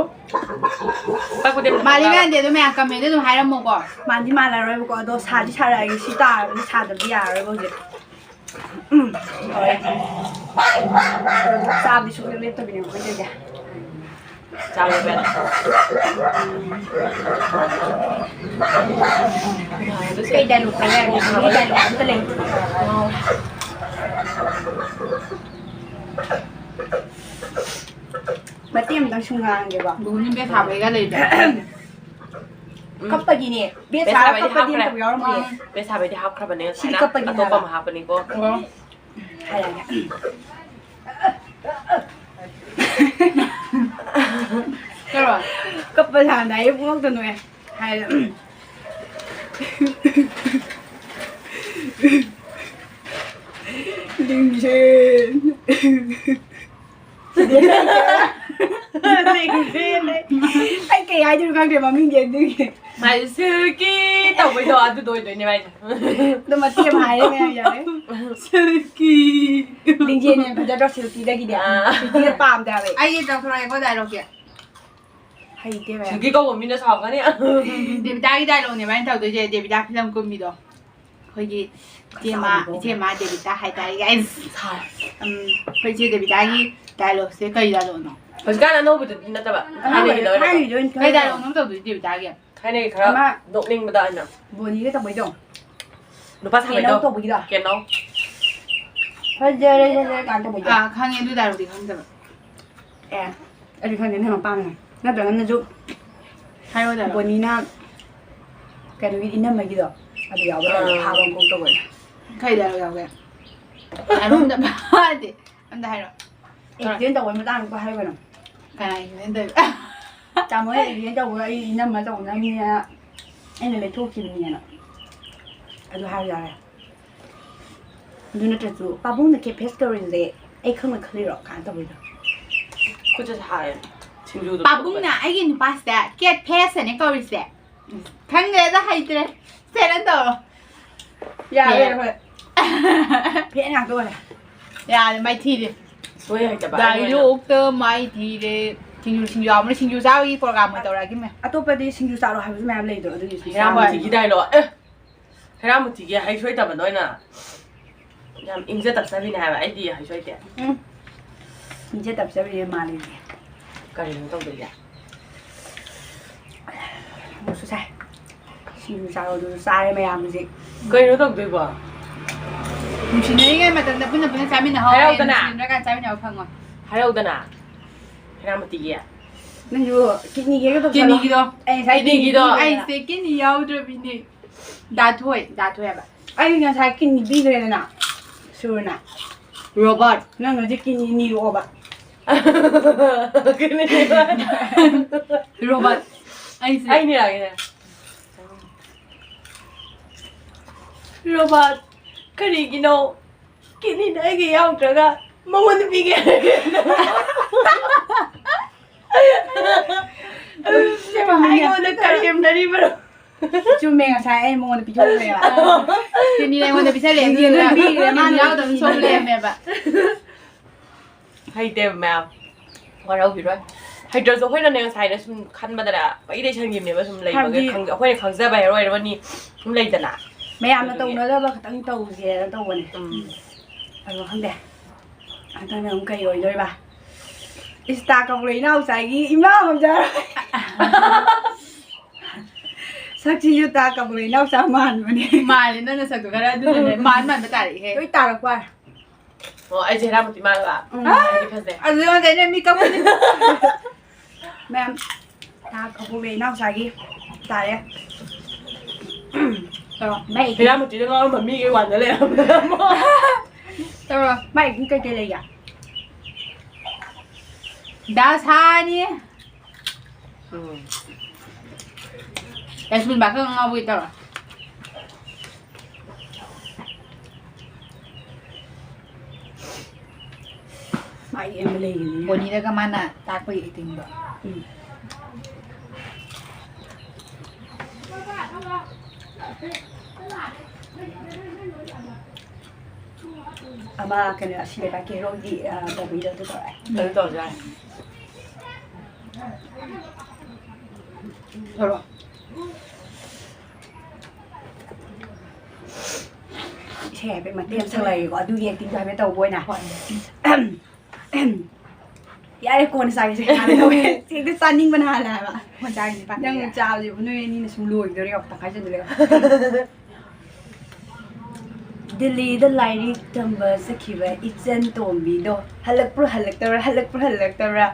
ꯄꯛꯄꯗꯤ ꯑꯗꯨꯝ ꯃꯥꯜꯂꯤ ꯄꯛꯅꯕ꯫ ꯃꯥꯟꯗꯦ ꯑꯗꯨ ꯃꯌꯥꯝ ꯀꯃꯦꯟꯗ ꯑꯗꯨꯝ ꯍꯥꯏꯔꯝꯃꯣꯀꯣ꯫ ꯃꯥꯟꯗꯤ ꯃꯥꯜꯂꯔꯣꯏꯕꯀꯣ, ꯑꯗꯣ ꯁꯥꯗꯤ ꯁꯥꯔꯛꯑꯒꯦ꯫ ꯁꯤ ꯇꯥꯔꯕꯅꯤ, ꯁꯥꯗꯕꯗꯤ ꯌꯥꯔꯔꯣꯏꯕ ꯍꯧꯖꯤꯛ꯫ ꯎꯝ, ꯍꯣꯏ꯫ ꯆꯥꯕꯗꯤ ꯁꯨꯡꯂꯦꯞ ꯂꯦꯞꯇꯕꯤꯅꯦ ꯑꯩꯈꯣꯏ ꯇꯧꯔꯤꯁꯦ꯫ ꯆꯥꯕ ꯂꯦꯞꯄꯦ꯫ ꯀꯩ ꯗꯥꯏꯂꯣꯛ ꯇꯧ ꯌꯥꯏꯅꯣ? ꯅꯣꯏ ꯗꯥꯏꯂꯣꯛ ꯑꯝꯇ ꯂꯩꯇꯦ꯫ ꯃꯇꯦꯛ ꯑꯃꯇꯪ ꯁꯨꯝ ꯉꯥꯡꯒꯦꯕ꯫ ꯕꯨꯕꯨꯅꯤ ꯕꯦꯠ ꯁꯥꯕꯩꯒ ꯂꯩꯕ꯭ꯔꯥ? ꯀꯞꯄꯒꯤꯅꯦ꯫ ꯕꯦꯠ ꯕꯦꯠ ꯁꯥꯔ ꯁꯥꯕꯩꯗꯤ ꯀꯞꯄꯗꯤ ꯍꯥꯞꯈ꯭ꯔꯦ꯫ ꯑꯝꯇ ꯌꯥꯎꯔꯝꯃꯣꯏꯌꯦ꯫ ꯕꯦꯠ ꯁꯥꯕꯩꯗꯤ ꯍꯥꯞꯈ꯭ꯔꯕꯅꯦ ꯁꯤꯗꯤ ꯉꯁꯥꯏꯅ꯫ ꯀꯞꯄꯒꯤꯅꯦ ꯑꯇꯣꯞꯄ ꯍꯥꯏꯕ꯫ ꯑꯃ ꯍꯥꯞꯄꯅꯤꯀꯣ꯫ ꯑꯣ꯫ ꯍꯥꯏꯔꯒꯦ꯫ ꯀꯩꯅꯣ? ꯀꯞꯄ ꯁꯥꯟꯅ ꯑꯩ ꯄꯨꯡꯅꯣꯛꯇ ꯅꯣꯛꯑꯦ꯫ ꯍꯥꯏꯔꯦ꯫ ꯂꯤꯡꯖꯦꯜ꯫ ꯂꯤꯡꯖꯦꯜ꯫ ꯑꯩ ꯀꯩ ꯍꯥꯏꯗꯣꯏꯅꯣ ꯈꯪꯗ꯭ꯔꯦ ꯃꯃꯤꯡꯗꯤ ꯑꯗꯨꯒꯤ꯫ ꯃꯥꯏ ꯁꯤꯜꯀꯤ ꯇꯧꯕꯩꯗꯣ ꯑꯗꯨꯗꯣ ꯑꯣꯏꯗꯣꯏꯅꯦ ꯃꯥꯏꯁꯦ꯫ ꯑꯗꯣ ꯃꯇꯦꯛ ꯑꯃ ꯍꯥꯏꯔꯦ ꯃꯌꯥꯝ ꯌꯥꯔꯦ꯫ ꯁꯤꯜꯀꯤ꯫ ꯂꯤꯡꯖꯦꯜ ꯍꯦꯟꯅ ꯐꯖꯗ꯭ꯔꯣ ꯁꯤꯜꯀꯤꯗꯒꯤꯗꯤ? ꯑꯥ꯫ ꯁꯤꯜꯀꯤꯗ ꯄꯥꯝꯗꯦ ꯍꯥꯏꯕ ꯑꯩ꯫ ꯑꯩꯒꯤ ꯇꯧꯊꯣꯔꯛꯑꯦꯀꯣ ꯗꯥꯏꯂꯣꯛꯁꯦ꯫ ꯍꯩꯇꯦꯕ꯫ ꯁꯤꯜꯀꯤ ꯀꯧꯕ ꯃꯤꯅ ꯁꯥꯎꯔꯛꯀꯅꯤ꯫ ꯗꯦꯕꯤꯇꯥꯒꯤ ꯗꯥꯏꯂꯣꯛꯅꯦꯕ ꯑꯩꯅ ꯇꯧꯗꯣꯏꯁꯦ, ꯗꯦꯕꯤꯇꯥ ꯐꯤꯂꯝ ꯀꯨꯝꯕꯤꯗꯣ꯫ ꯑꯩꯈꯣꯏꯒꯤ ꯏꯆꯦꯃ, ꯏꯆꯦꯃ ꯗꯦꯕꯤꯇꯥ ꯍꯥꯏꯇꯥꯔꯦ, guys꯫ ꯎꯝ, ꯑꯩꯈꯣꯏ ꯏꯆꯦ ꯗꯦꯕꯤꯇꯥꯒꯤ ꯗꯥꯏꯂꯣꯛꯁꯦ ꯀꯩ ꯗꯥꯏꯂꯣꯛꯅꯣ? ꯍꯧꯖꯤꯛꯀꯥꯟ ꯑꯅꯧꯕꯗꯨꯗꯤ ꯅꯠꯇꯕ ꯊꯥꯏꯅꯒꯤꯗꯣ ꯑꯣꯏꯅ ꯇꯧ꯫ ꯊꯥꯏꯅꯒꯤꯗꯣ ꯑꯣꯏꯅ ꯀꯩ ꯇꯧꯔꯣ꯫ ꯗꯥꯏꯂꯣꯛꯅꯣ ꯇꯧꯗꯣꯏꯁꯦ ꯗꯦꯕꯤꯇꯥꯒꯤ? ꯊꯥꯏꯅꯒꯤ ꯈꯔ ꯑꯃ ꯅꯣꯛꯅꯤꯡꯕꯗ ꯑꯩꯅ꯫ ꯕꯣꯅꯤꯒ ꯇꯧꯕꯩꯗꯣ꯫ ꯅꯨꯄꯥ ꯀꯩꯅꯣ ꯁꯥꯕꯩꯗꯣ꯫ ꯇꯧꯕꯒꯤꯗꯣ꯫ ꯀꯩꯅꯣ꯫ ꯐꯖꯔꯦ, ꯐꯖꯔꯦ ꯀꯥꯏꯅ ꯇꯧꯕꯩꯗꯣ꯫ ꯑꯥ, ꯈꯪꯉꯦ, ꯑꯗꯨ ꯗꯥꯏꯂꯣꯛꯇꯤ ꯈꯪꯗꯕ꯫ ꯑꯦ, ꯑꯩꯗꯤ ꯈꯪꯗꯦ, ꯅꯪ ꯃꯄꯥꯝꯅ꯫ ꯅꯠꯇ꯭ꯔꯒꯅꯁꯨ ꯍꯥꯏꯔꯣ ꯗꯥꯏꯂꯣꯛ꯫ ꯕꯣꯅꯤꯅ ꯀꯩꯅꯣꯒꯤ ꯏꯅꯝꯃꯒꯤꯗꯣ ꯑꯗꯨ ꯌꯥꯎꯕ ꯂꯩꯔꯦ, ꯑꯥ꯫ ꯐꯥꯕ ꯑꯃ ꯀꯣꯛ ꯇꯧꯕꯅꯦ꯫ ꯀꯩ ꯗꯥꯏꯂꯣꯛ ꯌꯥꯎꯒꯦ? ꯗꯥꯏꯂꯣꯛ ꯑꯝꯇ ꯐꯥꯗꯦ꯫ ꯑꯝꯇ ꯍꯥꯏꯔꯣ꯫ ꯑꯦꯛꯁꯤꯗꯦꯟ ꯇꯧꯕꯒꯤ ꯃꯇꯥꯡꯗ ꯍꯥꯏꯕꯅꯣ? ꯀꯅꯥ ꯑꯦꯛꯁꯤꯗꯦꯟ ꯇꯧꯔꯤꯕ? ꯇꯥꯃꯣ ꯑꯦꯛꯁꯤꯗꯦꯟ ꯇꯧꯕꯗ ꯑꯩ ꯏꯅꯝꯃ ꯇꯧꯅꯕꯅꯦꯅ ꯑꯩꯅ ꯂꯩꯊꯣꯛꯈꯤꯕꯅꯦꯅ ꯑꯗꯨ ꯍꯥꯏꯕ ꯌꯥꯔꯦ꯫ ꯑꯗꯨ ꯅꯠꯇ꯭ꯔꯁꯨ ꯄꯥꯕꯨꯡꯅ ꯀꯦꯐꯦꯁ ꯀꯧꯔꯤꯁꯦ ꯑꯩ ꯈꯪꯅ ꯈꯜꯂꯤꯔꯣ ꯀꯥꯏꯅ ꯇꯧꯕꯩꯗꯣ꯫ ꯈꯨꯠꯁꯦ ꯁꯥꯔꯦ꯫ ꯁꯤꯡꯖꯨꯗꯣ ꯄꯥꯕꯨꯡꯅ ꯑꯩꯒꯤ ꯅꯨꯄꯥꯁꯤꯗ ꯀꯦꯠ ꯐꯦꯁ ꯍꯥꯏꯅ ꯀꯧꯔꯤꯁꯦ꯫ ꯈꯪꯗ꯭ꯔꯦꯗ, ꯍꯩꯇ꯭ꯔꯦ꯫ ꯁꯦꯔꯟ ꯇꯧꯔꯣ꯫ ꯌꯥꯔꯦ ꯌꯥꯔꯦ꯫ ꯑꯩꯈꯣꯏ꯫ ꯐꯦꯟ ꯉꯥꯛꯇ ꯑꯣꯏꯔꯦ꯫ ꯌꯥꯔꯦ, ꯃꯥꯏꯊꯤꯔꯦ꯫ ꯁꯣꯏ ꯍꯩꯇꯕ ꯑꯩꯅ ꯑꯣꯏꯅ꯫ ꯗꯥꯏꯂꯣꯛꯇ ꯃꯥꯏꯊꯤꯔꯦ꯫ ꯁꯤꯡꯖꯨ, ꯁꯤꯡꯖꯨ ꯌꯥꯎꯕꯅ ꯁꯤꯡꯖꯨ ꯆꯥꯕꯒꯤ ꯄ꯭ꯔꯣꯒ꯭ꯔꯥꯝ ꯑꯣꯏꯅ ꯇꯧꯔꯛꯑꯒꯦ꯫ ꯑꯇꯣꯞꯄꯗꯤ ꯁꯤꯡꯖꯨ ꯆꯥꯔꯣ ꯍꯥꯏꯕꯁꯨ ꯃꯌꯥꯝ ꯂꯩꯗꯣ ꯑꯗꯨꯒꯤ ꯁꯨꯝ ꯍꯩꯔꯥ ꯃꯨꯊꯤꯒꯤ ꯗꯥꯏꯂꯣꯛ꯫ ꯑꯦ꯫ ꯍꯩꯔꯥ ꯃꯨꯊꯤꯒꯤ ꯍꯩꯁꯨ ꯍꯩꯇꯕꯗ ꯑꯣꯏꯅ ꯌꯥꯝ ꯏꯪꯖ ꯇꯞꯆꯕꯤꯅꯦ ꯍꯥꯏꯕ꯫ ꯑꯩꯗꯤ ꯍꯩꯁꯨ ꯍꯩꯇꯦ꯫ ꯎꯝ꯫ ꯏꯪꯖ ꯇꯞꯆꯕꯤꯅꯦ ꯃꯥꯜꯂꯤꯅꯦ꯫ ꯀꯔꯤꯅꯣ ꯇꯧꯗꯣꯏꯁꯦ? ꯑꯃꯨꯛꯁꯨ ꯁꯥꯏ꯫ ꯁꯤꯡꯖꯨ ꯆꯥꯔꯣ ꯑꯗꯨꯁꯨ ꯆꯥꯔꯦ ꯃꯌꯥꯝ ꯍꯧꯖꯤꯛ꯫ ꯀꯩꯅꯣ ꯇꯧꯗꯣꯏꯕꯣ? ꯅꯨꯡꯁꯤꯅꯔꯤꯉꯩ ꯃꯇꯝꯗ ꯄꯨꯟꯅ ꯄꯨꯟꯅ ꯆꯥꯃꯤꯟꯅꯍꯧꯔꯦ꯫ ꯍꯔꯥꯎꯗꯅ꯫ ꯅꯨꯡꯁꯤꯅꯔꯀꯥꯟ ꯆꯥꯃꯤꯟꯅꯕ ꯐꯪꯉꯣꯏ꯫ ꯍꯥꯏꯔꯧꯗꯅ ꯍꯦꯔꯥꯃꯣꯇꯤꯒꯤ꯫ ꯅꯪꯁꯨ ꯀꯤꯠꯅꯤꯒꯤꯒ ꯇꯧꯁꯜꯂꯣ꯫ ꯀꯤꯠꯅꯤꯒꯤꯗꯣ꯫ ꯑꯩ ꯉꯁꯥꯏ ꯀꯤꯠꯅꯤꯒꯤꯗꯣ꯫ ꯀꯤꯠꯅꯤꯒꯤ꯫ ꯑꯩꯁꯦ ꯀꯤꯠꯅꯤ ꯌꯥꯎꯗ꯭ꯔꯕꯤꯅꯦ꯫ ꯗꯥꯊꯣꯏ꯫ ꯗꯥꯊꯣꯏ ꯍꯥꯏꯕ꯫ ꯑꯩ ꯉꯁꯥꯏ ꯀꯤꯠꯅꯤ ꯄꯤꯈ꯭ꯔꯦꯗꯅ ꯁꯨꯔꯅ꯫ ꯔꯣꯕꯥꯔꯠ꯫ ꯅꯪ ꯍꯧꯖꯤꯛ ꯀꯤꯠꯅꯤ ꯅꯤꯔꯛꯑꯣꯕ꯫ ꯀꯤꯠꯅꯤ ꯅꯤꯔꯛꯑꯣ꯫ ꯔꯣꯕꯥꯔꯠ꯫ ꯑꯩꯁꯦ꯫ ꯑꯩ ꯅꯤꯔꯛꯑꯒꯦꯅꯦ꯫ ꯔꯣꯕꯥꯔꯠ, ꯀꯔꯤꯒꯤꯅꯣ? ꯀꯤꯠꯅꯤꯗ ꯑꯩꯒꯤ ꯌꯥꯎꯗ꯭ꯔꯒ ꯃꯉꯣꯟꯗ ꯄꯤꯒꯦ꯫ ꯑꯩꯉꯣꯟꯗ ꯀꯔꯦꯝꯅꯔꯤꯕ꯭ꯔꯣ? ꯆꯨꯝꯃꯦ, ꯉꯁꯥꯏ ꯑꯩ ꯃꯉꯣꯟꯗ ꯄꯤꯊꯣꯛꯈ꯭ꯔꯦꯕ꯫ ꯀꯤꯠꯅꯤꯗ ꯑꯩꯉꯣꯟꯗ ꯄꯤꯁꯜꯂꯛꯑꯦ꯫ ꯀꯤꯠꯅꯤꯗ ꯑꯗꯨꯗꯨꯅ ꯄꯤꯈ꯭ꯔꯦ, ꯃꯥꯅ ꯌꯥꯎꯗꯕ ꯁꯣꯝ ꯂꯩꯔꯝꯃꯦꯕ꯫ ꯍꯩꯇꯦꯕ ꯃꯌꯥꯝ꯫ ꯋꯥꯔꯧꯕꯤꯔꯣꯏ꯫ ꯍꯩꯇ꯭ꯔꯁꯨ ꯑꯩꯈꯣꯏꯅꯅꯦ ꯉꯁꯥꯏꯅ ꯁꯨꯝ ꯈꯟꯕꯗꯅꯦ ꯄꯪꯏ ꯂꯩꯁꯟꯈꯤꯕꯅꯦꯕ, ꯁꯨꯝ ꯂꯩꯕꯒꯤ ꯍꯥꯏꯕꯗꯤ ꯈꯪꯖ-, ꯑꯩꯈꯣꯏꯅ ꯈꯪꯖꯕ ꯍꯦꯔꯣ ꯍꯦꯔꯣꯅꯤ ꯁꯨꯝ ꯂꯩꯗꯅ꯫ ꯃꯌꯥꯝꯅ ꯑꯗꯨꯒꯤ꯫ ꯇꯧꯅꯗꯕ ꯈꯤꯇꯪ ꯇꯧꯁꯦꯅ ꯇꯧꯕꯅꯦ꯫ ꯎꯝ꯫ ꯑꯗꯣ ꯈꯪꯗꯦ꯫ ꯍꯟꯗꯛꯅ ꯑꯃꯨꯛ ꯀꯩ ꯑꯣꯏꯗꯣꯏꯕ? ꯏꯁꯇꯥ ꯀꯄꯨꯔ ꯏꯅꯥꯎꯆꯥꯒꯤ ꯏꯃꯥ ꯑꯣꯏꯖꯔꯣꯏ꯫ ꯁꯛꯁꯤꯁꯨ ꯇꯥ ꯀꯄꯨꯔ ꯏꯅꯥꯎꯆꯥ ꯃꯥꯟꯕꯅꯦ꯫ ꯃꯥꯜꯂꯦ, ꯅꯪꯅ ꯁꯛꯇꯣ ꯈꯔ ꯑꯗꯨꯅꯅꯦ꯫ ꯃꯥꯟ ꯃꯥꯟꯕ ꯇꯥꯔꯛꯏꯍꯦ꯫ ꯂꯣꯏ ꯇꯥꯔꯛꯄ ꯋꯥꯔꯦ꯫ ꯑꯣ, ꯑꯩꯁꯦ ꯍꯦꯔꯥꯃꯣꯇꯤ ꯃꯥꯜꯂꯕ? ꯎꯝ꯫ ꯑꯩꯗꯤ ꯐꯖꯩ꯫ ꯑꯗꯨ ꯑꯩꯉꯣꯟꯗ ꯑꯩꯅ ꯃꯤ ꯀꯞꯄꯅꯤ꯫ ꯃꯌꯥꯝ, ꯇꯥ ꯀꯄꯨꯔ ꯏꯅꯥꯎꯆꯥꯒꯤ ꯇꯥꯔꯦ꯫ ꯇꯧꯔꯣ, ꯃꯩ꯫ ꯍꯦꯔꯥꯃꯣꯇꯤꯗ ꯉꯥꯎꯔꯝꯕ ꯃꯤꯒꯩ ꯋꯥꯟꯗ ꯂꯩꯔꯝꯃꯦ꯫ ꯇꯧꯔꯣ꯫ ꯃꯥꯏ ꯑꯗꯨꯝ ꯀꯩꯀꯩ ꯂꯩꯒꯦ? ꯗꯥꯁꯥꯅꯤ꯫ ꯎꯝ꯫ ꯌꯥꯁꯃꯤꯟ ꯕꯥ ꯈꯔ ꯉꯥꯎꯕꯒꯤ ꯇꯧꯔꯣ꯫ ꯃꯥꯒꯤ ꯑꯃ ꯂꯩꯔꯤꯅꯦ꯫ ꯕꯣꯅꯤꯗꯒ ꯃꯥꯅ ꯇꯥꯛꯄꯒꯤ acting ꯗꯣ꯫ ꯎꯝ꯫ ꯑꯃ ꯀꯩꯅꯣ, ꯑꯁꯤ ꯂꯩꯕꯥꯛꯀꯤ ꯍꯦꯔꯣꯒꯤ, ꯑ, ꯇꯧꯕꯩꯗꯣ ꯑꯗꯨ ꯇꯧꯔꯦ꯫ ꯑꯗꯨ ꯇꯧꯔꯁꯨ ꯌꯥꯔꯦ꯫ ꯇꯧꯔꯣ꯫ ꯏꯁꯩ ꯍꯥꯏꯐꯦꯠ ꯃꯇꯦꯛ ꯑꯃ ꯁꯛꯂꯛꯑꯒꯦꯀꯣ, ꯑꯗꯨꯒꯤ acting ꯗꯣ ꯍꯥꯏꯐꯦꯠ ꯇꯧꯕ ꯑꯣꯏꯅ꯫ ꯍꯣꯏ꯫ ꯌꯥꯔꯦ, ꯀꯣꯟꯅ ꯆꯥꯒꯦꯁꯦ꯫ ꯍꯥꯟꯅ ꯇꯧꯒꯦ꯫ ꯍꯦꯛꯇ ꯆꯥꯅꯤꯡꯕꯅ ꯍꯥꯜꯂꯦ ꯍꯥꯏꯕ꯫ ꯍꯣꯏ, ꯆꯥꯔꯤꯅꯦ, ꯄꯥꯝꯃꯦ꯫ ꯅꯪ ꯆꯥꯕꯁꯦ ꯅꯣꯏ ꯑꯅꯤꯅ ꯁꯨꯝ ꯂꯣꯏꯈꯤꯗꯣꯔꯦ, ꯇꯪꯈꯥꯏ ꯆꯟꯗꯣꯔꯦ꯫ ꯗꯤꯜꯂꯤꯗ ꯂꯥꯏꯔꯤꯛ ꯇꯝꯕ ꯆꯠꯈꯤꯕ ꯏꯆꯟ ꯇꯣꯝꯕꯤꯗꯣ ꯍꯜꯂꯛꯄ꯭ꯔꯥ ꯍꯜꯂꯛꯇꯕ꯭ꯔꯥ, ꯍꯜꯂꯛꯄ꯭ꯔꯥ ꯍꯜꯂꯛꯇꯕ꯭ꯔꯥ,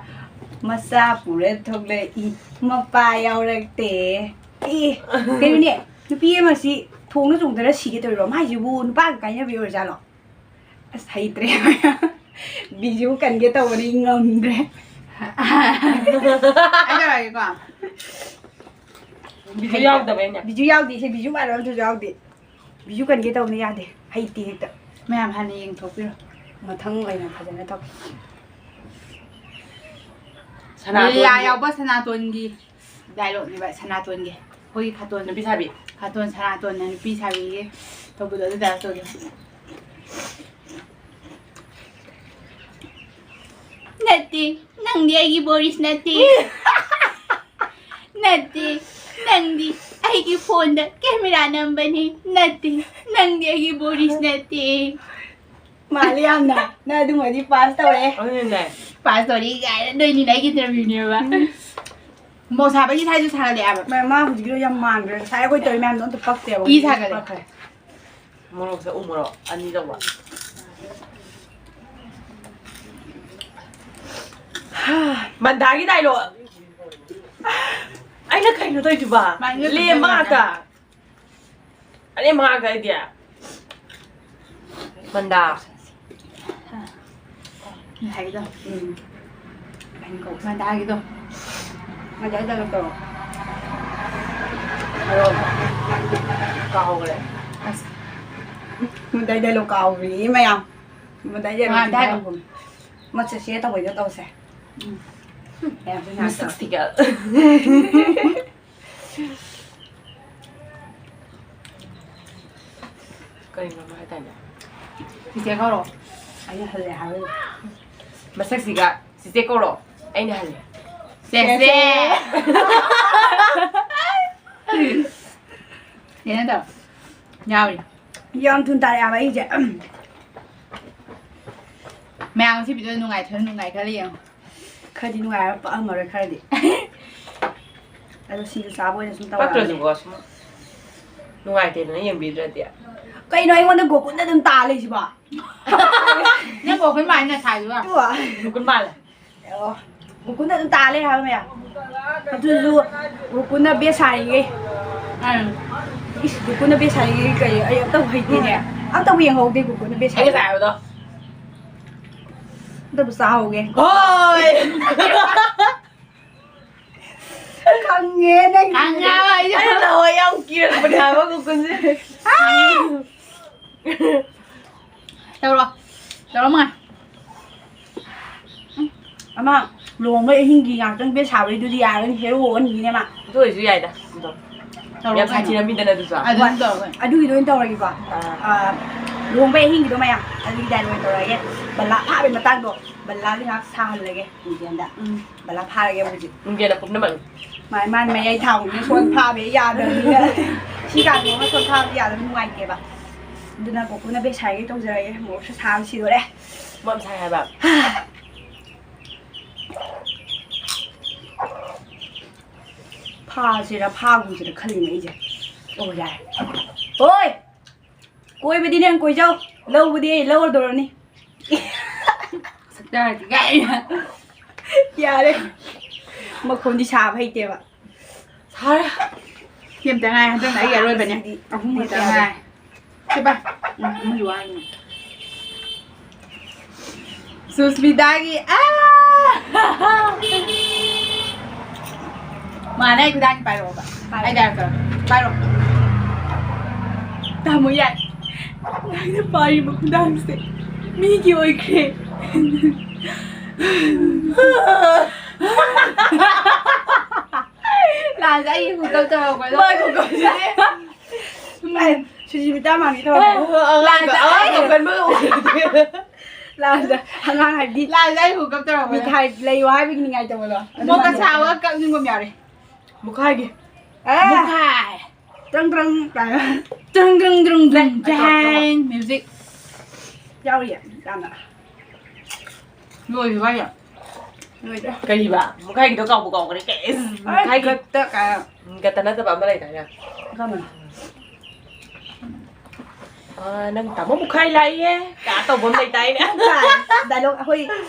ꯃꯆꯥ ꯄꯨꯔ ꯊꯣꯛꯂꯛꯏ, ꯃꯄꯥ ꯌꯥꯎꯔꯛꯇꯦ꯫ ꯑꯦ, ꯀꯩꯅꯣꯅꯦ, ꯅꯨꯄꯤ ꯑꯃꯁꯤ ꯊꯣꯡꯅ ꯆꯣꯡꯗꯅ ꯁꯤꯒꯦ ꯇꯧꯔꯤꯔꯣ? ꯃꯥꯏꯁꯤꯕꯨ ꯅꯨꯄꯥꯒ ꯀꯥꯏꯅꯕ ꯑꯣꯏꯔꯖꯥꯠꯂꯣ? ꯑꯁ, ꯍꯩꯇ꯭ꯔꯦ꯫ ꯕꯤꯖꯨ ꯀꯟꯒꯦ ꯇꯧꯕꯅꯤ, ꯉꯝꯗ꯭ꯔꯦ꯫ ꯑꯩ ꯇꯧꯔꯒꯦꯀꯣ꯫ ꯕꯤꯖꯨ ꯌꯥꯎꯗꯕꯩꯅꯦ꯫ ꯕꯤꯖꯨ ꯌꯥꯎꯗꯦ, ꯁꯤ ꯕꯤꯖꯨ ꯃꯥꯟꯕ ꯑꯝꯇꯁꯨ ꯌꯥꯎꯗꯦ꯫ ꯕꯤꯖꯨ ꯀꯟꯒꯦ ꯇꯧꯕꯅꯤ, ꯌꯥꯗꯦ꯫ ꯍꯩꯇꯦ ꯍꯦꯛꯇ꯫ ꯃꯌꯥꯝ ꯍꯥꯟꯅ ꯌꯦꯡꯊꯣꯛꯄꯤꯔꯣ꯫ ꯃꯊꯪ ꯑꯣꯏꯅ ꯐꯖꯅ ꯇꯧ꯫ ꯁꯅꯥꯇꯣꯟꯒꯤ ꯂꯤꯂꯥ ꯌꯥꯎꯕ ꯁꯅꯥꯇꯣꯟꯒꯤ ꯗꯥꯏꯂꯣꯛꯅꯦꯕ, ꯁꯅꯥꯇꯣꯟꯒꯤ꯫ ꯑꯩꯈꯣꯏꯒꯤ ꯈꯥꯇꯣꯟ ꯅꯨꯄꯤ ꯁꯥꯕꯤ꯫ ꯈꯥꯇꯣꯟ ꯁꯅꯥꯇꯣꯟꯅ ꯅꯨꯄꯤ ꯁꯥꯕꯤꯒꯤ ꯇꯧꯕꯗꯣ, ꯑꯗꯨ ꯗꯥꯏꯂꯣꯛꯇꯣ꯫ ꯅꯠꯇꯦ, ꯅꯪꯗꯤ ꯑꯩꯒꯤ ꯕꯣꯔꯤꯁ ꯅꯠꯇꯦ꯫ ꯅꯠꯇꯦ, ꯅꯪꯗꯤ ꯑꯩꯒꯤ ꯐꯣꯟꯗ ꯀꯦꯃꯦꯔꯥ ꯅꯝꯕꯅꯤ꯫ ꯅꯠꯇꯦ, ꯅꯪꯗꯤ ꯑꯩꯒꯤ ꯕꯣꯔꯤꯁ ꯅꯠꯇꯦ꯫ ꯃꯥꯜꯂꯤ ꯌꯥꯝꯅ꯫ ꯅꯪ ꯑꯗꯨꯃꯗꯤ ꯄꯥꯁ ꯇꯧꯔꯦ꯫ ꯑꯗꯨꯅꯦ꯫ ꯄꯥꯁ ꯇꯧꯔꯦ ꯀꯥꯏꯅ ꯅꯣꯏꯅꯤꯅ ꯑꯩꯒꯤ ꯏꯟꯇꯔꯚꯤꯌꯨꯅꯦꯕ꯫ ꯎꯝ꯫ ꯃꯣꯛ ꯁꯥꯕꯒꯤ ꯁꯥꯏꯁꯨ ꯁꯥꯒꯠꯂꯛꯑꯦꯕ꯫ ꯃꯥ, ꯃꯥ ꯍꯧꯖꯤꯛꯀꯤꯗꯣ ꯌꯥꯝ ꯃꯥꯟꯈ꯭ꯔꯦ꯫ ꯉꯁꯥꯏ ꯑꯩꯈꯣꯏ ꯇꯧꯔꯤ ꯃꯌꯥꯝꯗꯣ ꯑꯝꯇ ꯄꯛꯇꯦꯕ꯫ ꯏ ꯁꯥꯒꯠꯂꯦ꯫ ꯄꯛꯈ꯭ꯔꯦ꯫ ꯃꯣꯔꯣꯛꯁꯦ ꯎ ꯃꯣꯔꯣꯛ ꯑꯅꯤ ꯇꯧꯕ꯫ ꯃꯟꯗꯥꯒꯤ ꯗꯥꯏꯂꯣꯛ꯫ ꯑꯩꯅ ꯀꯩꯅꯣ ꯇꯧꯔꯤꯗꯨꯕ? ꯃꯥꯏꯅ ꯂꯦꯝꯕ ꯉꯥꯛꯇ꯫ ꯑꯔꯦꯝꯕ ꯉꯥꯛꯇ ꯑꯩꯗꯤ꯫ ꯃꯟꯗꯥ꯫ ꯉꯁꯥꯏꯒꯤꯗꯣ꯫ ꯎꯝ꯫ ꯃꯟꯗꯥꯒꯤꯗꯣ꯫ ꯃꯟꯗꯥꯒꯤꯗꯣ ꯇꯧꯔꯣ꯫ ꯍꯥꯏꯔꯛꯑꯣ꯫ ꯀꯥꯎꯒ꯭ꯔꯦ꯫ ꯑꯁ꯫ ꯃꯟꯗꯥꯒꯤ ꯗꯥꯏꯂꯣꯛ ꯀꯥꯎꯒ꯭ꯔꯦꯌꯦ ꯃꯌꯥꯝ꯫ ꯃꯟꯗꯥꯒꯤ ꯗꯥꯏꯂꯣꯛ ꯃꯥ ꯗꯥꯏꯂꯣꯛ꯫ ꯀꯥꯎꯒ꯭ꯔꯦ꯫ ꯃꯁꯦ ꯁꯤꯌꯔ ꯇꯧꯕꯩꯗꯣ ꯇꯧꯁꯦ꯫ ꯎꯝ꯫ ꯃꯌꯥꯝꯁꯨ ꯉꯥꯏꯍꯥꯛ ꯃꯁꯛꯁꯤꯒ꯫ ꯀꯔꯤꯅꯣ ꯍꯥꯏꯇꯥꯏꯅꯦ? ꯆꯤꯆꯦ ꯀꯧꯔꯣ꯫ ꯑꯩꯅ ꯍꯜꯂꯦ ꯍꯥꯏꯕ꯫ ꯃꯁꯛꯁꯤꯒ ꯆꯤꯆꯦ ꯀꯧꯔꯣ꯫ ꯑꯩꯅ ꯍꯜꯂꯦ꯫ ꯆꯦꯆꯦ꯫ ꯆꯦꯆꯦ꯫ ꯆꯦ ꯅꯠꯇ꯭ꯔꯣ? ꯌꯥꯎꯔꯤ꯫ ꯌꯥꯝ ꯊꯨꯅ ꯇꯥꯔꯛꯑꯦ ꯍꯥꯏꯕ ꯑꯩꯁꯦ꯫ ꯃꯌꯥꯝ ꯉꯁꯤ ꯚꯤꯗꯤꯑꯣ ꯅꯨꯡꯉꯥꯏ-, ꯈꯔ ꯅꯨꯡꯉꯥꯏ ꯈꯔ ꯌꯦꯡꯉꯣ꯫ ꯈꯔꯗꯤ ꯅꯨꯡꯉꯥꯏꯔ ꯄꯛꯑꯝꯃꯔꯣꯏ ꯈꯔꯗꯤ꯫ ꯑꯗꯣ ꯁꯤꯡꯖꯨ ꯆꯥꯕ ꯑꯣꯏꯅ ꯁꯨꯝ ꯇꯧꯔꯛꯑꯕꯅꯦ꯫ ꯄꯛꯇ꯭ꯔꯁꯨꯀꯣ ꯁꯨꯝ ꯅꯨꯡꯉꯥꯏꯇꯦꯗꯅ ꯌꯦꯡꯕꯤꯗ꯭ꯔꯗꯤ꯫ ꯀꯩꯅꯣ ꯑꯩꯉꯣꯟꯗ ꯒꯣꯀꯨꯟꯗ ꯑꯗꯨꯝ ꯇꯥ ꯂꯩꯁꯤꯕꯣ? ꯅꯪ ꯒꯣꯀꯨꯟ ꯃꯥꯟꯕ ꯅꯁꯥꯗꯨꯒ꯫ ꯇꯨ꯫ ꯒꯣꯀꯨꯟ ꯃꯥꯜꯂꯦ꯫ ꯑꯣ, ꯒꯣꯀꯨꯟꯗ ꯑꯗꯨꯝ ꯇꯥ ꯂꯩ ꯍꯥꯏꯕ ꯃꯌꯥꯝ꯫ ꯑꯗꯨꯁꯨ ꯒꯣꯀꯨꯟꯅ ꯕꯦꯁ ꯁꯥꯔꯤꯉꯩ꯫ ꯎꯝ꯫ ꯏꯁ, ꯒꯣꯀꯨꯟꯅ ꯕꯦꯁ ꯁꯥꯔꯤꯉꯩ ꯀꯩ, ꯑꯩ ꯑꯝꯇꯕꯨ ꯍꯩꯇꯦꯅꯦ꯫ ꯑꯝꯇꯕꯨ ꯌꯦꯡꯍꯧꯗꯦ ꯒꯣꯀꯨꯟꯅ ꯕꯦꯁ ꯑꯩ ꯁꯥꯔꯤꯉꯩ꯫ ꯉꯁꯥꯏ ꯍꯥꯏꯕꯗꯣ꯫ ꯑꯝꯇꯕꯨ ꯆꯥꯍꯧꯒꯦ꯫ ꯍꯣꯏ! ꯈꯪꯉꯦ ꯅꯪ꯫ ꯈꯪꯉꯦ ꯍꯥꯏꯕ ꯑꯩꯁꯨ꯫ ꯑꯩꯅ ꯅꯍꯥꯟꯋꯥꯏ ꯌꯥꯝ ꯀꯤꯔꯛꯄꯅꯦ ꯍꯥꯏꯕ ꯒꯣꯀꯨꯟꯁꯦ꯫ ꯇꯧꯔꯣ꯫ ꯇꯧꯔꯣ ꯃꯉꯥ꯫ ꯑꯃ ꯂꯨꯍꯣꯡꯕꯩ ꯑꯍꯤꯡꯒꯤ ꯉꯥꯛꯇꯪ ꯕꯦꯠ ꯁꯥꯕꯩꯗꯨꯗꯤ ꯌꯥꯔꯅꯤ, ꯍꯦꯔꯣ ꯑꯣꯟꯈꯤꯅꯦ ꯃꯥ꯫ ꯑꯗꯨ ꯑꯣꯏꯔꯁꯨ ꯌꯥꯏꯗ, ꯑꯗꯣ꯫ ꯇꯧꯔꯣ ꯌꯥꯝ ꯀꯩꯅꯣ꯫ ꯁꯥꯊꯤꯔꯝꯃꯤꯗꯅ ꯑꯗꯨꯁꯨ꯫ ꯑꯗꯨꯝ ꯇꯧꯔꯣ ꯀꯩꯅꯣ꯫ ꯑꯗꯨꯒꯤꯗꯣ ꯑꯣꯏꯅ ꯇꯧꯔꯒꯦꯀꯣ꯫ ꯑꯥ꯫ ꯑꯥ, ꯂꯨꯍꯣꯡꯕꯩ ꯑꯍꯤꯡꯒꯤꯗꯣ ꯃꯌꯥꯝ, ꯑꯗꯨꯒꯤ ꯗꯥꯏꯂꯣꯛ ꯑꯣꯏꯅ ꯇꯧꯔꯒꯦ꯫ ꯕꯂꯥ ꯐꯥꯕꯩ ꯃꯇꯥꯡꯗꯣ, ꯕꯂꯥꯒꯤ ꯉꯥꯏꯍꯥꯛ ꯁꯥꯍꯜꯂꯒꯦ ꯅꯨꯡꯊꯤꯟꯗ꯫ ꯎꯝ꯫ ꯕꯂꯥ ꯐꯥꯔꯒꯦ ꯍꯧꯖꯤꯛ꯫ ꯅꯨꯡꯊꯤꯟꯗ ꯄꯨꯝꯅꯃꯛ꯫ ꯃꯥ-, ꯃꯥꯅ ꯃꯌꯥꯏ ꯊꯥꯎꯅꯤꯅ ꯁꯣꯟ ꯐꯥꯕ ꯍꯦꯛ ꯌꯥꯗꯕꯅꯤꯅ꯫ ꯁꯤ ꯀꯥꯟꯗ ꯑꯃ ꯁꯣꯟ ꯐꯥꯕ ꯌꯥꯗꯕ ꯅꯨꯡꯉꯥꯏꯇꯦꯕ꯫ ꯑꯗꯨꯅ ꯀꯣꯀꯨꯅ ꯕꯦꯁꯥꯏꯒꯤ ꯇꯧꯖꯔꯒꯦ꯫ ꯃꯣꯔꯣꯛꯁꯨ ꯁꯥꯕ ꯁꯤꯗꯣꯔꯦ꯫ ꯃꯣꯔꯣꯛ ꯁꯥꯏ ꯍꯥꯏꯕ꯫ ꯐꯥꯁꯤꯔ ꯐꯥꯒꯨꯝꯁꯤꯔ ꯈꯜꯂꯤꯅꯦ ꯑꯩꯁꯦ꯫ ꯑꯣ, ꯌꯥꯔꯦ꯫ ꯍꯣꯏ! ꯀꯣꯏꯕꯗꯤ ꯅꯪ ꯀꯣꯏꯖꯧ, ꯂꯧꯕꯗꯤ ꯑꯩ ꯂꯧꯔꯗꯧꯔꯅꯤ꯫ ꯁꯛꯇꯥꯁꯤꯒ ꯑꯩꯅ꯫ ꯌꯥꯔꯦ꯫ ꯃꯈꯣꯟꯗꯤ ꯁꯥꯕ ꯍꯩꯇꯦꯕ꯫ ꯁꯥꯔꯦ꯫ ꯁꯤ ꯑꯝꯇ ꯉꯥꯏ, ꯍꯟꯗꯛꯅ ꯑꯩꯒꯤ ꯑꯔꯣꯏꯕꯅꯦ꯫ ꯁꯤꯗꯤ ꯑꯍꯨꯝ ꯈꯛꯇ ꯌꯥꯔꯦ꯫ ꯉꯥꯏ꯫ ꯁꯤꯕ꯫ ꯎꯝ, ꯑꯃꯒꯤ ꯋꯥꯅꯤ꯫ ꯁꯨꯁꯃꯤꯇꯥꯒꯤ, ꯑꯥ! ꯃꯥꯅꯦ, ꯑꯩ ꯈꯨꯗꯥꯡꯁꯦ ꯄꯥꯏꯔꯛꯑꯣꯕ꯫ ꯄꯥꯏꯔꯣ꯫ ꯑꯩ ꯗꯥꯏꯔꯦꯛ ꯇꯧꯔꯣ꯫ ꯄꯥꯏꯔꯣ꯫ ꯇꯥꯃꯣ ꯌꯥꯏ꯫ ꯅꯪꯅ ꯄꯥꯏꯔꯤꯕ ꯈꯨꯗꯥꯡꯁꯦ ꯃꯤꯒꯤ ꯑꯣꯏꯈ꯭ꯔꯦ꯫ ꯂꯥꯟꯁꯦ ꯑꯩ ꯍꯨꯀꯞ ꯇꯧꯔꯛꯄꯗꯣ꯫ ꯃꯥꯏ ꯍꯨꯀꯞꯁꯤꯗꯤ꯫ ꯑꯩ ꯁꯨꯖꯤꯕꯤꯇꯥ ꯃꯥꯟꯒꯦ ꯇꯧꯔꯦ꯫ ꯑꯉꯥꯡ ꯂꯥꯟꯗ ꯑꯉꯥꯡ ꯑꯩ ꯀꯞꯀꯟꯕ ꯎꯗꯦ꯫ ꯂꯥꯟꯗ ꯑꯉꯥꯡ ꯍꯥꯏꯕꯗꯤ ꯂꯥꯟꯗ ꯑꯩ ꯍꯨꯀꯞ ꯇꯧꯔꯛꯄꯗꯣ꯫ ꯃꯤꯊꯥꯏ ꯂꯩꯌꯣ ꯍꯥꯏꯕꯒꯤ ꯅꯤꯡꯉꯥꯏ ꯇꯧꯕꯗꯣ꯫ ꯃꯣꯛꯀ ꯁꯥꯕꯒ ꯀꯞꯅꯤꯡꯕ ꯑꯃ ꯌꯥꯎꯔꯦ꯫ ꯃꯨꯈꯥꯏꯒꯤ꯫ ꯑꯦ꯫ ꯃꯨꯈꯥꯏ꯫ ꯇ꯭ꯔꯪ ꯇ꯭ꯔꯪ ꯀꯥꯏꯅ꯫ ꯇ꯭ꯔꯪ ꯇ꯭ꯔꯪ ꯇ꯭ꯔꯪ ꯇ꯭ꯔꯪ ꯇ꯭ꯔꯪ꯫ ꯃ꯭ꯌꯨꯖꯤꯛ꯫ ꯌꯥꯎꯔꯤꯌꯦ ꯌꯥꯝꯅ꯫ ꯂꯣꯏꯔꯦ ꯚꯥꯏ꯫ ꯂꯣꯏꯔꯦ꯫ ꯀꯔꯤꯕ? ꯃꯨꯈꯥꯏꯒꯤꯗꯣ ꯀꯥꯎꯕꯨ ꯀꯥꯎꯈ꯭ꯔꯦ꯫ ꯀꯩ ꯑꯁ, ꯑꯩ ꯃꯨꯈꯥꯏꯒꯤ ꯒꯠꯇ ꯀꯥꯏꯅ꯫ ꯒꯠꯇ ꯅꯠꯇꯕ ꯑꯃ ꯂꯩꯗꯥꯏꯅꯦ? ꯀꯔꯝꯕꯅꯣ? ꯑ, ꯅꯪ ꯇꯥꯃꯣ ꯃꯨꯈꯥꯏ ꯂꯥꯛꯏꯌꯦ ꯀ ꯇꯧꯕ ꯑꯃ ꯂꯩꯗꯥꯏꯅꯦ? ꯗꯥꯏꯂꯣꯛ ꯑꯩꯈꯣꯏ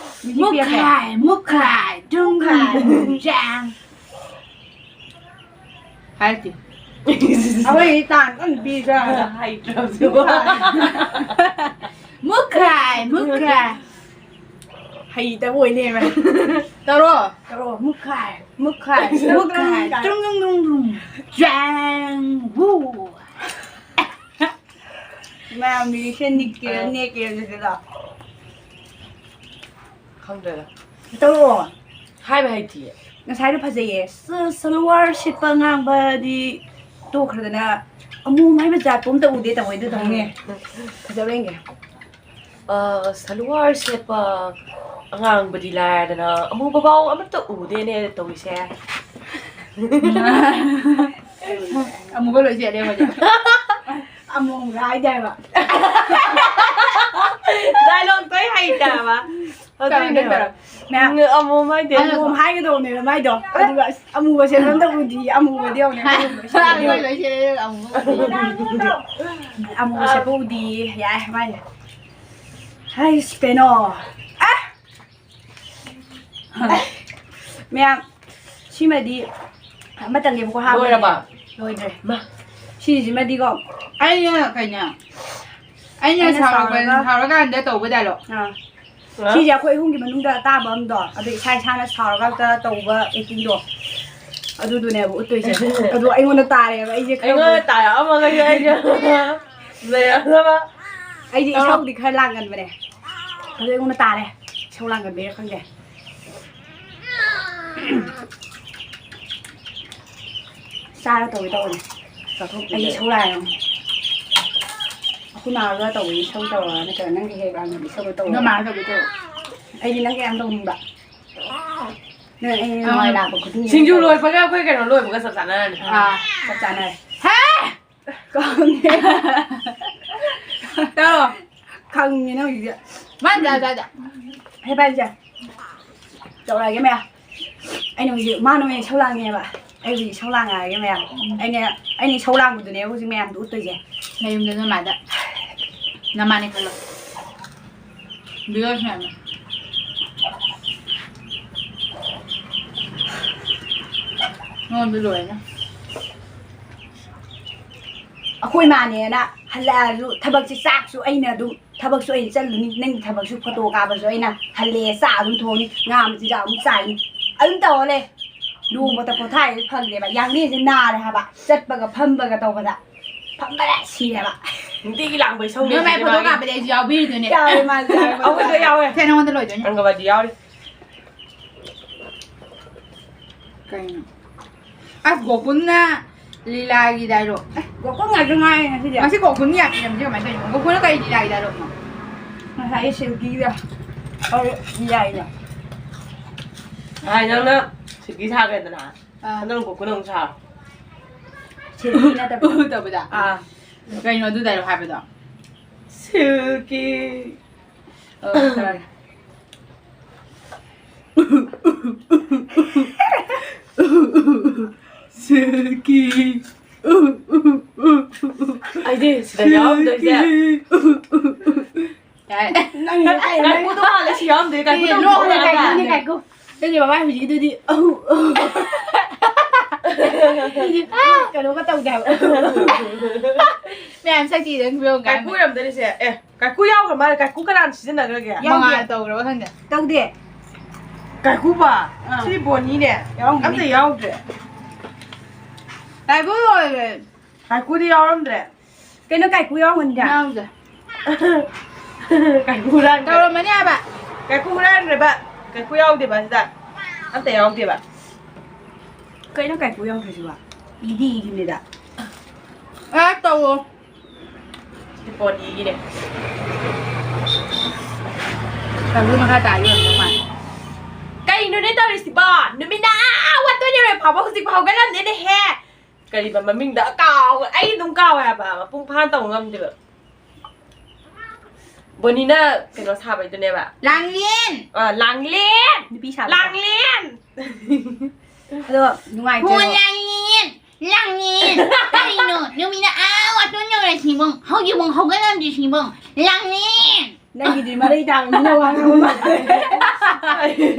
ꯃ꯭ꯌꯨꯖꯤꯛ ꯄꯤꯔꯛꯀꯦ꯫ ꯃꯨꯈꯥꯏ, ꯃꯨꯈꯥꯏ, ꯗꯨꯡ, ꯗꯨꯡ, ꯗꯨꯡ, ꯆꯥꯡ꯫ ꯍꯥꯏꯔꯛꯇꯦ꯫ ꯑꯩꯈꯣꯏ ꯇꯥꯟ ꯀꯟꯅ ꯄꯤꯗ꯭ꯔꯥ? ꯍꯩꯇ꯭ꯔꯕꯁꯨ꯫ ꯃꯨꯈꯥꯏ, ꯃꯨꯈꯥꯏ꯫ ꯍꯩꯇꯕ ꯑꯣꯏ ꯂꯩꯔꯝꯃꯦ꯫ ꯇꯧꯔꯣ꯫ ꯇꯧꯔꯣ꯫ ꯃꯨꯈꯥꯏ, ꯃꯨꯈꯥꯏ, ꯃꯨꯈꯥꯏ꯫ ꯇ꯭ꯔꯨꯡ, ꯇ꯭ꯔꯨꯡ, ꯇ꯭ꯔꯨꯡ, ꯇ꯭ꯔꯨꯡ꯫ ꯖ꯭ꯋꯥꯡ, ꯋꯨ꯫ ꯃꯌꯥꯝ ꯔꯤꯌꯦꯛꯁꯟ ꯅꯤꯛꯀꯦꯔꯥ, ꯑꯥ꯫ ꯅꯦꯛꯀꯦꯔꯥ ꯑꯗꯨꯗ꯫ ꯈꯪꯗ꯭ꯔꯦꯗ꯫ ꯇꯧꯔꯛꯑꯣ꯫ ꯍꯥꯏꯕ ꯍꯩꯇꯤꯌꯦ꯫ ꯉꯁꯥꯏꯗꯣ ꯐꯖꯩꯌꯦ꯫ ꯁ-, ꯁꯜꯋꯥꯔ ꯁꯦꯠꯄ ꯑꯉꯥꯡꯕꯗꯤ ꯇꯣꯛꯈ꯭ꯔꯗꯅ ꯑꯃꯣꯝ ꯍꯥꯏꯕ ꯖꯥꯠꯄꯨ ꯑꯝꯇ ꯎꯗꯦ ꯇꯧꯋꯦ, ꯑꯗꯨ ꯇꯧꯅꯦ꯫ ꯐꯖꯕ꯭ꯔꯥ ꯌꯦꯡꯒꯦ꯫ ꯑ, ꯁꯜꯋꯥꯔ ꯁꯦꯠꯄ ꯑꯉꯥꯡꯕꯗꯤ ꯂꯥꯏꯔꯗꯅ ꯑꯃꯨꯕꯐꯥꯎ ꯑꯃꯠꯇ ꯎꯗꯦꯅꯦ ꯇꯧꯔꯤꯁꯦ꯫ ꯑꯃꯨꯕ ꯂꯣꯏ ꯁꯦꯠꯂꯦ ꯑꯩꯈꯣꯏꯗꯤ꯫ ꯑꯃꯣꯝꯒ ꯍꯥꯏꯗꯦ ꯍꯥꯏꯕ꯫ ꯗꯥꯏꯂꯣꯛꯇꯣ ꯑꯩ ꯍꯩꯇꯦ ꯍꯥꯏꯕ꯫ ꯑꯗꯨꯏꯅꯦ꯫ ꯇꯧꯔꯛꯀꯦ, ꯇꯧꯔꯛꯀꯦ꯫ ꯃꯌꯥꯝ꯫ ꯎꯝ, ꯑꯃꯣꯝ ꯍꯥꯏꯗꯦ꯫ ꯑꯃꯣꯝ ꯍꯥꯏꯒꯗꯧꯕꯅꯦꯕ ꯃꯥꯏꯗꯣ꯫ ꯑꯗꯨꯒ ꯑꯁ, ꯑꯃꯨꯕ ꯁꯦꯠꯄ ꯑꯝꯇ ꯎꯗꯤꯌꯦ꯫ ꯑꯃꯨꯕꯗꯤ ꯌꯧꯅꯦ꯫ ꯑꯃꯨꯕ ꯁꯦꯠꯄ ꯎꯗꯤꯌꯦ꯫ ꯌꯥꯏ ꯃꯥꯏꯅꯦ꯫ ꯍꯩꯁ, ꯀꯩꯅꯣ꯫ ꯑꯦ! ꯃꯌꯥꯝ, ꯁꯤꯃꯗꯤ ꯑꯃꯇꯪꯅꯦꯕꯀꯣ ꯍꯥꯞꯄꯁꯦ꯫ ꯂꯣꯏꯔꯕ? ꯂꯣꯏꯗ꯭ꯔꯦ꯫ ꯃꯥ꯫ ꯁꯤꯁꯤꯃꯗꯤꯀꯣ꯫ ꯑꯩꯅ ꯀꯩꯅꯣ, ꯑꯩꯅ ꯑꯩꯅ ꯁꯥꯎꯔꯒ-, ꯁꯥꯎꯔꯒ-, ꯁꯥꯎꯔꯀꯥꯟꯗ ꯇꯧꯕ ꯗꯥꯏꯂꯣꯛ꯫ ꯑꯥ꯫ ꯑ? ꯁꯤꯁꯦ ꯑꯩꯈꯣꯏ ꯑꯍꯨꯝꯒꯤ ꯃꯅꯨꯡꯗ ꯑꯇꯥꯕ ꯑꯃꯗꯣ, ꯑꯗꯣ ꯏꯁꯥ ꯏꯁꯥꯅ ꯁꯥꯎꯔꯒ ꯇꯧꯕ actingꯗꯣ, ꯑꯗꯨꯗꯨꯅꯦꯕ ꯎꯠꯇꯣꯏꯁꯦ꯫ ꯑꯗꯣ ꯑꯩꯉꯣꯟꯗ ꯇꯥꯔꯦꯕ, ꯑꯩꯁꯦ ꯈꯔꯕꯨ ꯑꯩꯉꯣꯟꯗ ꯇꯥꯔꯛꯑꯝꯃꯒꯗꯤ ꯑꯩꯁꯦ ꯂꯩꯔꯝꯗꯕ꯫ ꯑꯩꯁꯦ ꯇꯧꯔꯣ꯫ ꯏꯁꯧꯗꯤ ꯈꯔ ꯂꯥꯡꯒꯟꯕꯅꯦ꯫ ꯑꯗꯣ ꯑꯩꯉꯣꯟꯗ ꯇꯥꯔꯦ꯫ ꯏꯁꯧ ꯂꯥꯡꯒꯟꯕꯩꯔꯥ ꯈꯪꯗꯦ꯫ ꯆꯥꯔ ꯇꯧꯒꯦ ꯇꯧꯕꯅꯦ꯫ ꯆꯥꯊꯣꯛꯄꯤꯗꯦ꯫ ꯑꯩꯗꯤ ꯏꯁꯧ ꯂꯥꯡꯉꯦ꯫ ꯑꯩꯈꯣꯏ ꯃꯥꯒ ꯇꯧꯕꯗꯤ ꯏꯁꯧ ꯇꯧꯔꯒ ꯅꯠꯇ꯭ꯔꯒ ꯅꯪꯒ ꯍꯦꯛ ꯂꯥꯡꯕꯗꯤ ꯏꯁꯧ ꯇꯧꯔꯒ꯫ ꯅꯣꯏ ꯃꯥꯒ ꯇꯧꯒꯦ ꯇꯧꯔꯣ꯫ ꯑꯩꯗꯤ ꯅꯪꯒ ꯌꯥꯝ ꯇꯧꯅꯤꯡꯕ꯫ ꯅꯪ ꯑꯩ ꯑꯥ꯫ ꯅꯨꯡꯉꯥꯏ ꯂꯥꯛꯄ ꯈꯨꯗꯤꯡꯒꯤ ꯁꯤꯡꯖꯨ ꯇꯧꯔꯣ꯫ ꯂꯣꯏꯕꯒ ꯑꯩꯈꯣꯏ ꯀꯩꯅꯣ ꯂꯣꯏꯕꯒ ꯆꯞ ꯆꯥꯟꯅꯔꯅꯤ꯫ ꯑꯥ, ꯆꯞ ꯆꯥꯟꯅꯔꯦ꯫ ꯍꯦ! ꯀꯥꯎꯅꯦ꯫ ꯇꯧꯔꯣ꯫ ꯈꯪꯉꯦ ꯅꯪ ꯍꯧꯖꯤꯛꯇꯤ꯫ ꯃꯥꯅ ꯆꯥ ꯆꯥꯗ꯫ ꯍꯦ, ꯄꯥꯏꯔꯤꯁꯦ꯫ ꯇꯧꯔꯛꯑꯒꯦ ꯃꯌꯥꯝ꯫ ꯑꯩꯅ ꯍꯧꯖꯤꯛ, ꯃꯥꯅ ꯑꯣꯏꯅ ꯏꯁꯧ ꯂꯥꯡꯉꯦꯕ꯫ ꯑꯩ ꯍꯧꯖꯤꯛ ꯏꯁꯧ ꯂꯥꯡꯉꯛꯑꯒꯦ ꯃꯌꯥꯝ꯫ ꯎꯝ꯫ ꯑꯩꯅ, ꯑꯩꯅ ꯏꯁꯧ ꯂꯥꯡꯕꯗꯨꯅꯦꯕ ꯍꯧꯖꯤꯛ ꯃꯌꯥꯝꯗꯣ ꯎꯠꯇꯣꯏꯁꯦ꯫ ꯅꯌꯨꯝꯗ ꯅꯣꯏ ꯃꯥꯗ꯫ ꯅꯃꯥꯅꯦ ꯈꯜꯂꯣ꯫ Viewers ꯃꯌꯥꯝꯅ꯫ ꯅꯉꯣꯟꯗ ꯂꯣꯏꯔꯦ꯫ ꯑꯩꯈꯣꯏ ꯃꯥꯅꯦꯅ ꯍꯜꯂꯛꯑꯁꯨ ꯊꯕꯛꯁꯦ, ꯆꯥꯛꯁꯨ ꯑꯩꯅ ꯑꯗꯨꯝ, ꯊꯕꯛꯁꯨ ꯑꯩꯅ ꯆꯠꯂꯨꯅꯤ, ꯅꯪꯒꯤ ꯊꯕꯛꯁꯨ, ꯐꯣꯇꯣ ꯀꯥꯞꯄꯁꯨ ꯑꯩꯅ ꯍꯜꯂꯛꯑꯦ, ꯆꯥꯛ ꯑꯗꯨꯝ ꯊꯣꯡꯅꯤ, ꯉꯥ ꯃꯆꯤꯟꯖꯥꯛ ꯑꯃꯨꯛ ꯆꯥꯏꯅꯤ, ꯑꯗꯨꯝ ꯇꯧꯔ ꯂꯩ꯫ ꯅꯣꯡꯃꯇ ꯄꯣꯊꯥꯏ ꯐꯪꯗꯦꯕ, ꯌꯥꯡꯂꯦꯟꯁꯦ ꯅꯥꯔꯦ ꯍꯥꯏꯕ, ꯆꯠꯄꯒ ꯐꯝꯕꯒ ꯇꯧꯕꯗ ꯐꯝꯕꯗ ꯁꯤꯔꯦꯕ꯫ ꯅꯨꯡꯇꯤꯒꯤ ꯂꯥꯡꯕꯩ ꯁꯧꯅꯦ ꯅꯣꯏ ꯃꯥꯏ ꯁꯤꯗꯤ ꯐꯣꯇꯣ ꯃꯥꯒꯤ꯫ ꯀꯥꯞꯄꯗꯤ ꯑꯩꯁꯨ ꯌꯥꯎꯕꯤꯔꯤꯗꯨꯅꯦ꯫ ꯌꯥꯎꯋꯦ, ꯃꯥꯁꯨ ꯌꯥꯎꯋꯦ꯫ ꯑꯩꯈꯣꯏꯁꯨ ꯌꯥꯎꯋꯦ꯫ ꯁꯦ, ꯅꯉꯣꯟꯗ ꯂꯣꯏꯗꯣꯏꯅꯦ꯫ ꯑꯪꯒꯕꯥꯗꯤ ꯌꯥꯎꯔꯤ꯫ ꯀꯩꯅꯣ? ꯑꯁ, ꯒꯣꯀꯨꯜꯅ ꯂꯤꯂꯥꯒꯤ dialogue꯫ ꯑꯦ, ꯒꯣꯀꯨꯜ ꯉꯥꯛꯇ ꯉꯥꯏꯔꯦ ꯉꯁꯤꯗꯤ꯫ ꯉꯁꯤ ꯒꯣꯀꯨꯜꯒꯤ ꯌꯥꯝ ꯏꯔꯝꯁꯦ ꯀꯃꯥꯏꯅ ꯇꯧꯔꯤꯅꯣ? ꯒꯣꯀꯨꯜꯅ ꯀꯔꯤ ꯂꯤꯂꯥꯒꯤ dialogueꯅꯣ? ꯉꯁꯥꯏꯒꯤ ꯁꯤꯜꯀꯤꯒ ꯇꯧꯔꯦ ꯂꯤꯂꯥꯒꯤꯗꯣ꯫ ꯉꯁꯥꯏ ꯅꯪꯅ ꯁꯤꯜꯀꯤ ꯁꯥꯈ꯭ꯔꯦꯗꯅ꯫ ꯑꯥ꯫ ꯍꯟꯗꯛ ꯒꯣꯀꯨꯜ ꯑꯃꯨꯛ ꯁꯥꯔꯣ꯫ ꯁꯤꯜꯀꯤ ꯅꯠꯇꯕ꯫ ꯇꯧꯕꯗ? ꯑꯥ꯫ ꯀꯩꯅꯣ ꯑꯗꯨ dialogue ꯍꯥꯏꯕꯗꯣ? ꯁꯤꯜꯀꯤ꯫ ꯑꯣ, ꯇꯧꯔꯒꯦ꯫ ꯁꯤꯜꯀꯤ꯫ ꯑꯩꯗꯤ ꯁꯤꯗ ꯌꯥꯎꯔꯝꯗꯣꯏꯁꯦ꯫ ꯁꯤꯜꯀꯤ꯫ ꯌꯥꯔꯦ꯫ ꯅꯪ ꯀꯥꯏ, ꯅꯪ ꯀꯥꯏꯀꯨꯗꯣ ꯃꯥꯜꯂꯦ ꯁꯤ ꯌꯥꯎꯔꯝꯗꯣꯏ, ꯀꯥꯏꯀꯨ ꯁꯤꯗꯤ ꯇꯧꯗ꯭ꯔꯤꯕꯣ ꯂꯣꯛꯅꯦ, ꯅꯪ? ꯀꯥꯏꯀꯨꯅꯦ, ꯀꯥꯏꯀꯨ꯫ ꯅꯪꯒꯤ ꯃꯃꯥꯏ ꯍꯧꯖꯤꯛꯀꯤꯗꯨꯗꯤ, ꯑꯍꯨ, ꯑꯍꯨ꯫ ꯁꯤꯗꯤ, ꯀꯩꯅꯣꯒ ꯇꯧꯗꯦ ꯍꯥꯏꯕ꯫ ꯃꯌꯥꯝ ꯁꯛꯇꯤ ꯅꯪ ꯐꯤꯕꯝ ꯀꯥꯏ ꯀꯥꯏꯀꯨ ꯃꯌꯥꯝ꯫ ꯑꯣꯏꯔꯝꯗꯣꯏꯅꯤꯁꯦ꯫ ꯑꯦ, ꯀꯥꯏꯀꯨ ꯌꯥꯎꯈ꯭ꯔ ꯃꯥꯜꯂꯦ꯫ ꯀꯥꯏꯀꯨ ꯀꯅꯥꯅ ꯁꯤꯖꯤꯟꯅꯈ꯭ꯔꯒꯦ? ꯌꯥꯎꯗꯦ꯫ ꯃꯉꯥꯜ ꯇꯧꯈ꯭ꯔꯕ ꯈꯪꯗꯦ꯫ ꯇꯧꯗꯦ꯫ ꯀꯥꯏꯀꯨꯕ? ꯑꯥ꯫ ꯁꯤ ꯕꯣꯅꯤꯅꯦ꯫ ꯌꯥꯎꯔꯝꯒꯅꯤ꯫ ꯑꯝꯇ ꯌꯥꯎꯗ꯭ꯔꯦ꯫ ꯀꯥꯏꯀꯨ ꯂꯣꯏꯈ꯭ꯔꯦ꯫ ꯀꯥꯏꯀꯨꯗꯤ ꯌꯥꯎꯔꯝꯗ꯭ꯔꯦ꯫ ꯀꯩꯅꯣ ꯀꯥꯏꯀꯨ ꯌꯥꯎꯔꯝꯒꯅꯤꯗ? ꯌꯥꯎꯗꯦ꯫ ꯀꯥꯏꯀꯨ ꯍꯨꯔꯥꯟꯈ꯭ꯔꯦ꯫ ꯇꯧꯔꯝꯃꯅꯤ ꯍꯥꯏꯕ꯫ ꯀꯥꯏꯀꯨ ꯍꯨꯔꯥꯟꯈ꯭ꯔꯦꯕ꯫ ꯀꯥꯏꯀꯨ ꯌꯥꯎꯗꯦꯕ ꯁꯤꯗ꯫ ꯑꯝꯇ ꯌꯥꯎꯗꯦꯕ꯫ ꯀꯩꯅꯣ ꯀꯥꯏꯀꯨ ꯌꯥꯎꯗ꯭ꯔꯤꯁꯤꯕꯣ? ꯏꯗꯤ ꯏꯈꯤꯕꯅꯤꯗ꯫ ꯑ, ꯇꯧꯋꯣ꯫ ꯁꯤꯄꯣꯅꯤꯒꯤꯅꯦ꯫ ꯀꯥꯏꯀꯨ ꯃꯈꯥ ꯇꯥꯔꯤ ꯑꯣꯏꯔꯝꯗꯧ ꯃꯥꯜꯂꯦ꯫ ꯀꯩꯅꯣꯅꯦ ꯇꯧꯔꯤꯁꯤꯕꯣ? ꯅꯨꯃꯤꯠꯅ ꯑꯥ ꯋꯥꯠꯇꯣꯏ ꯌꯧꯔꯦ ꯐꯥꯎꯕ ꯍꯧꯖꯤꯛ ꯐꯥꯎ ꯍꯧꯒꯠꯂꯝꯗꯦꯅꯦꯍꯦ꯫ ꯀꯔꯤꯕ ꯃꯃꯤꯡꯗ ꯀꯥꯎ-, ꯑꯩ ꯑꯗꯨꯝ ꯀꯥꯎꯋꯦ ꯍꯥꯏꯕ, ꯃꯄꯨꯡ ꯐꯥꯅ ꯇꯧꯕ ꯉꯝꯗꯦꯕ꯫ ꯕꯣꯅꯤꯅ ꯀꯩꯅꯣ ꯁꯥꯕꯩꯗꯨꯅꯦꯕ꯫ ꯂꯥꯡꯂꯦꯟ! ꯑ, ꯂꯥꯡꯂꯦꯟ! ꯅꯨꯄꯤ ꯁꯥꯕꯗꯣ꯫ ꯂꯥꯡꯂꯦꯟ! ꯑꯗꯣ ꯅꯨꯡꯉꯥꯏꯇꯦꯕ꯫ ꯍꯣ, ꯂꯥꯡꯂꯦꯟ! ꯂꯥꯡꯂꯦꯟ! ꯀꯔꯤꯅꯣ? ꯅꯨꯃꯤꯠꯅ ꯑꯥ ꯇꯨꯝ ꯌꯧꯔꯦ ꯁꯤꯕꯨꯡ, ꯍꯧꯖꯤꯛꯐꯥꯎ ꯍꯧꯒꯠꯂꯝꯗ꯭ꯔꯤ ꯁꯤꯕꯨꯡ, ꯂꯥꯡꯅꯤ꯫ ꯅꯪꯒꯤꯗꯤ ꯃꯔꯩ ꯇꯥꯡꯕꯅꯤꯅ ꯋꯥ ꯉꯥꯡꯕ ꯃꯥꯜꯂꯦ꯫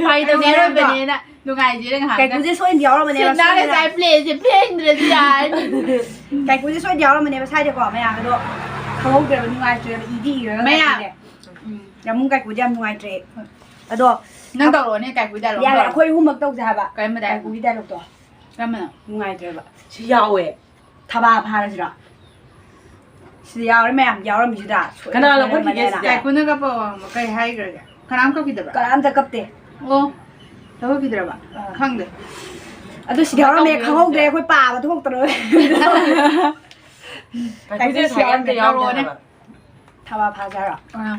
ꯐꯥꯒꯤ ꯇꯧꯅꯦ, ꯑꯔꯣꯏꯕꯅꯦꯅ ꯅꯨꯡꯉꯥꯏꯖꯦꯅ ꯉꯥꯏꯍꯥꯛꯇ꯫ ꯀꯥꯏꯀꯨꯁꯦ ꯁꯣꯏꯅ ꯌꯥꯎꯔꯝꯃꯅꯦꯕ ꯁꯤꯗ ꯁꯣꯏꯗꯅ꯫ ꯉꯁꯥꯏ ꯄ꯭ꯂꯦꯁꯦ ꯐꯦꯡꯗ꯭ꯔꯗꯤ ꯌꯥꯔꯅꯤ꯫ ꯀꯥꯏꯀꯨꯁꯦ ꯁꯣꯏꯅ ꯌꯥꯎꯔꯝꯃꯅꯦꯕ ꯁ꯭ꯋꯥꯏꯗꯀꯣ, ꯃꯌꯥꯝ ꯑꯗꯣ ꯈꯪꯍꯧꯗ꯭ꯔꯦꯕ, ꯅꯨꯡꯉꯥꯏꯇ꯭ꯔꯦꯕ, ꯏꯗꯤ ꯏꯔꯒ ꯃꯌꯥꯝ꯫ ꯉꯁꯤꯁꯦ꯫ ꯎꯝ꯫ ꯌꯥꯝ ꯀꯥꯏꯀꯨꯗꯤ ꯌꯥꯝ ꯅꯨꯡꯉꯥꯏꯇ꯭ꯔꯦ꯫ ꯑꯗꯣ ꯅꯪ ꯇꯧꯔꯛꯑꯣꯅꯦ, ꯀꯥꯏꯀꯨꯒꯤ dialogue ꯌꯥꯔꯦ, ꯇꯧꯔꯛꯑꯣ꯫ ꯑꯩꯈꯣꯏ ꯑꯍꯨꯝꯃꯛ ꯇꯧꯁꯦ ꯍꯥꯏꯕ꯫ ꯀꯔꯝꯕ dialogue? ꯀꯥꯏꯀꯨꯒꯤ dialogue ꯇꯣ꯫ ꯀꯔꯝꯕꯅꯣ? ꯅꯨꯡꯉꯥꯏꯇ꯭ꯔꯦꯕ꯫ ꯁꯤ ꯌꯥꯎꯋꯦ꯫ ꯊꯕꯥ ꯐꯥꯔꯁꯤꯔꯣ? ꯁꯤꯗ ꯌꯥꯎꯔꯦ ꯃꯌꯥꯝ, ꯌꯥꯎꯔꯝꯃꯤꯁꯤꯗ꯫ ꯁꯣꯏꯗꯅ ꯀꯅꯥ ꯂꯧꯈꯠꯈꯤꯒꯦ ꯁꯣꯏꯗꯅ ꯁꯤꯗꯤ? ꯀꯥꯏꯀꯨꯅ ꯀꯞꯄ ꯋꯥ ꯀꯩ ꯍꯥꯏꯈ꯭ꯔꯒꯦ? ꯀꯅꯥꯝ ꯀꯞꯈꯤꯗꯕ꯭ꯔꯥ? ꯀꯅꯥꯝꯇ ꯀꯞꯇꯦ꯫ ꯑꯣ, ꯂꯧꯈꯠꯈꯤꯗ꯭ꯔꯕ? ꯑꯥ꯫ ꯈꯪꯗꯦ꯫ ꯑꯗꯨ ꯁꯤꯗ ꯌꯥꯎꯔꯝꯃꯦ, ꯀꯞꯄ ꯈꯪꯍꯧꯗ꯭ꯔꯦ, ꯌꯥꯎꯗꯦ꯫ ꯑꯩꯈꯣꯏ ꯄꯥꯕ ꯊꯣꯛꯇ꯭ꯔꯦ꯫ ꯀꯥꯏꯀꯨꯁꯦ ꯁꯤꯗ ꯉꯁꯥꯏ ꯑꯝꯇ ꯌꯥꯎꯔꯝꯃꯦ꯫ ꯌꯥꯎꯗꯦ ꯇꯧꯔꯛꯑꯣꯅꯦ꯫ ꯍꯥꯏꯕ꯫ ꯊꯕꯥ ꯐꯥꯖꯔꯣ? ꯑꯥ꯫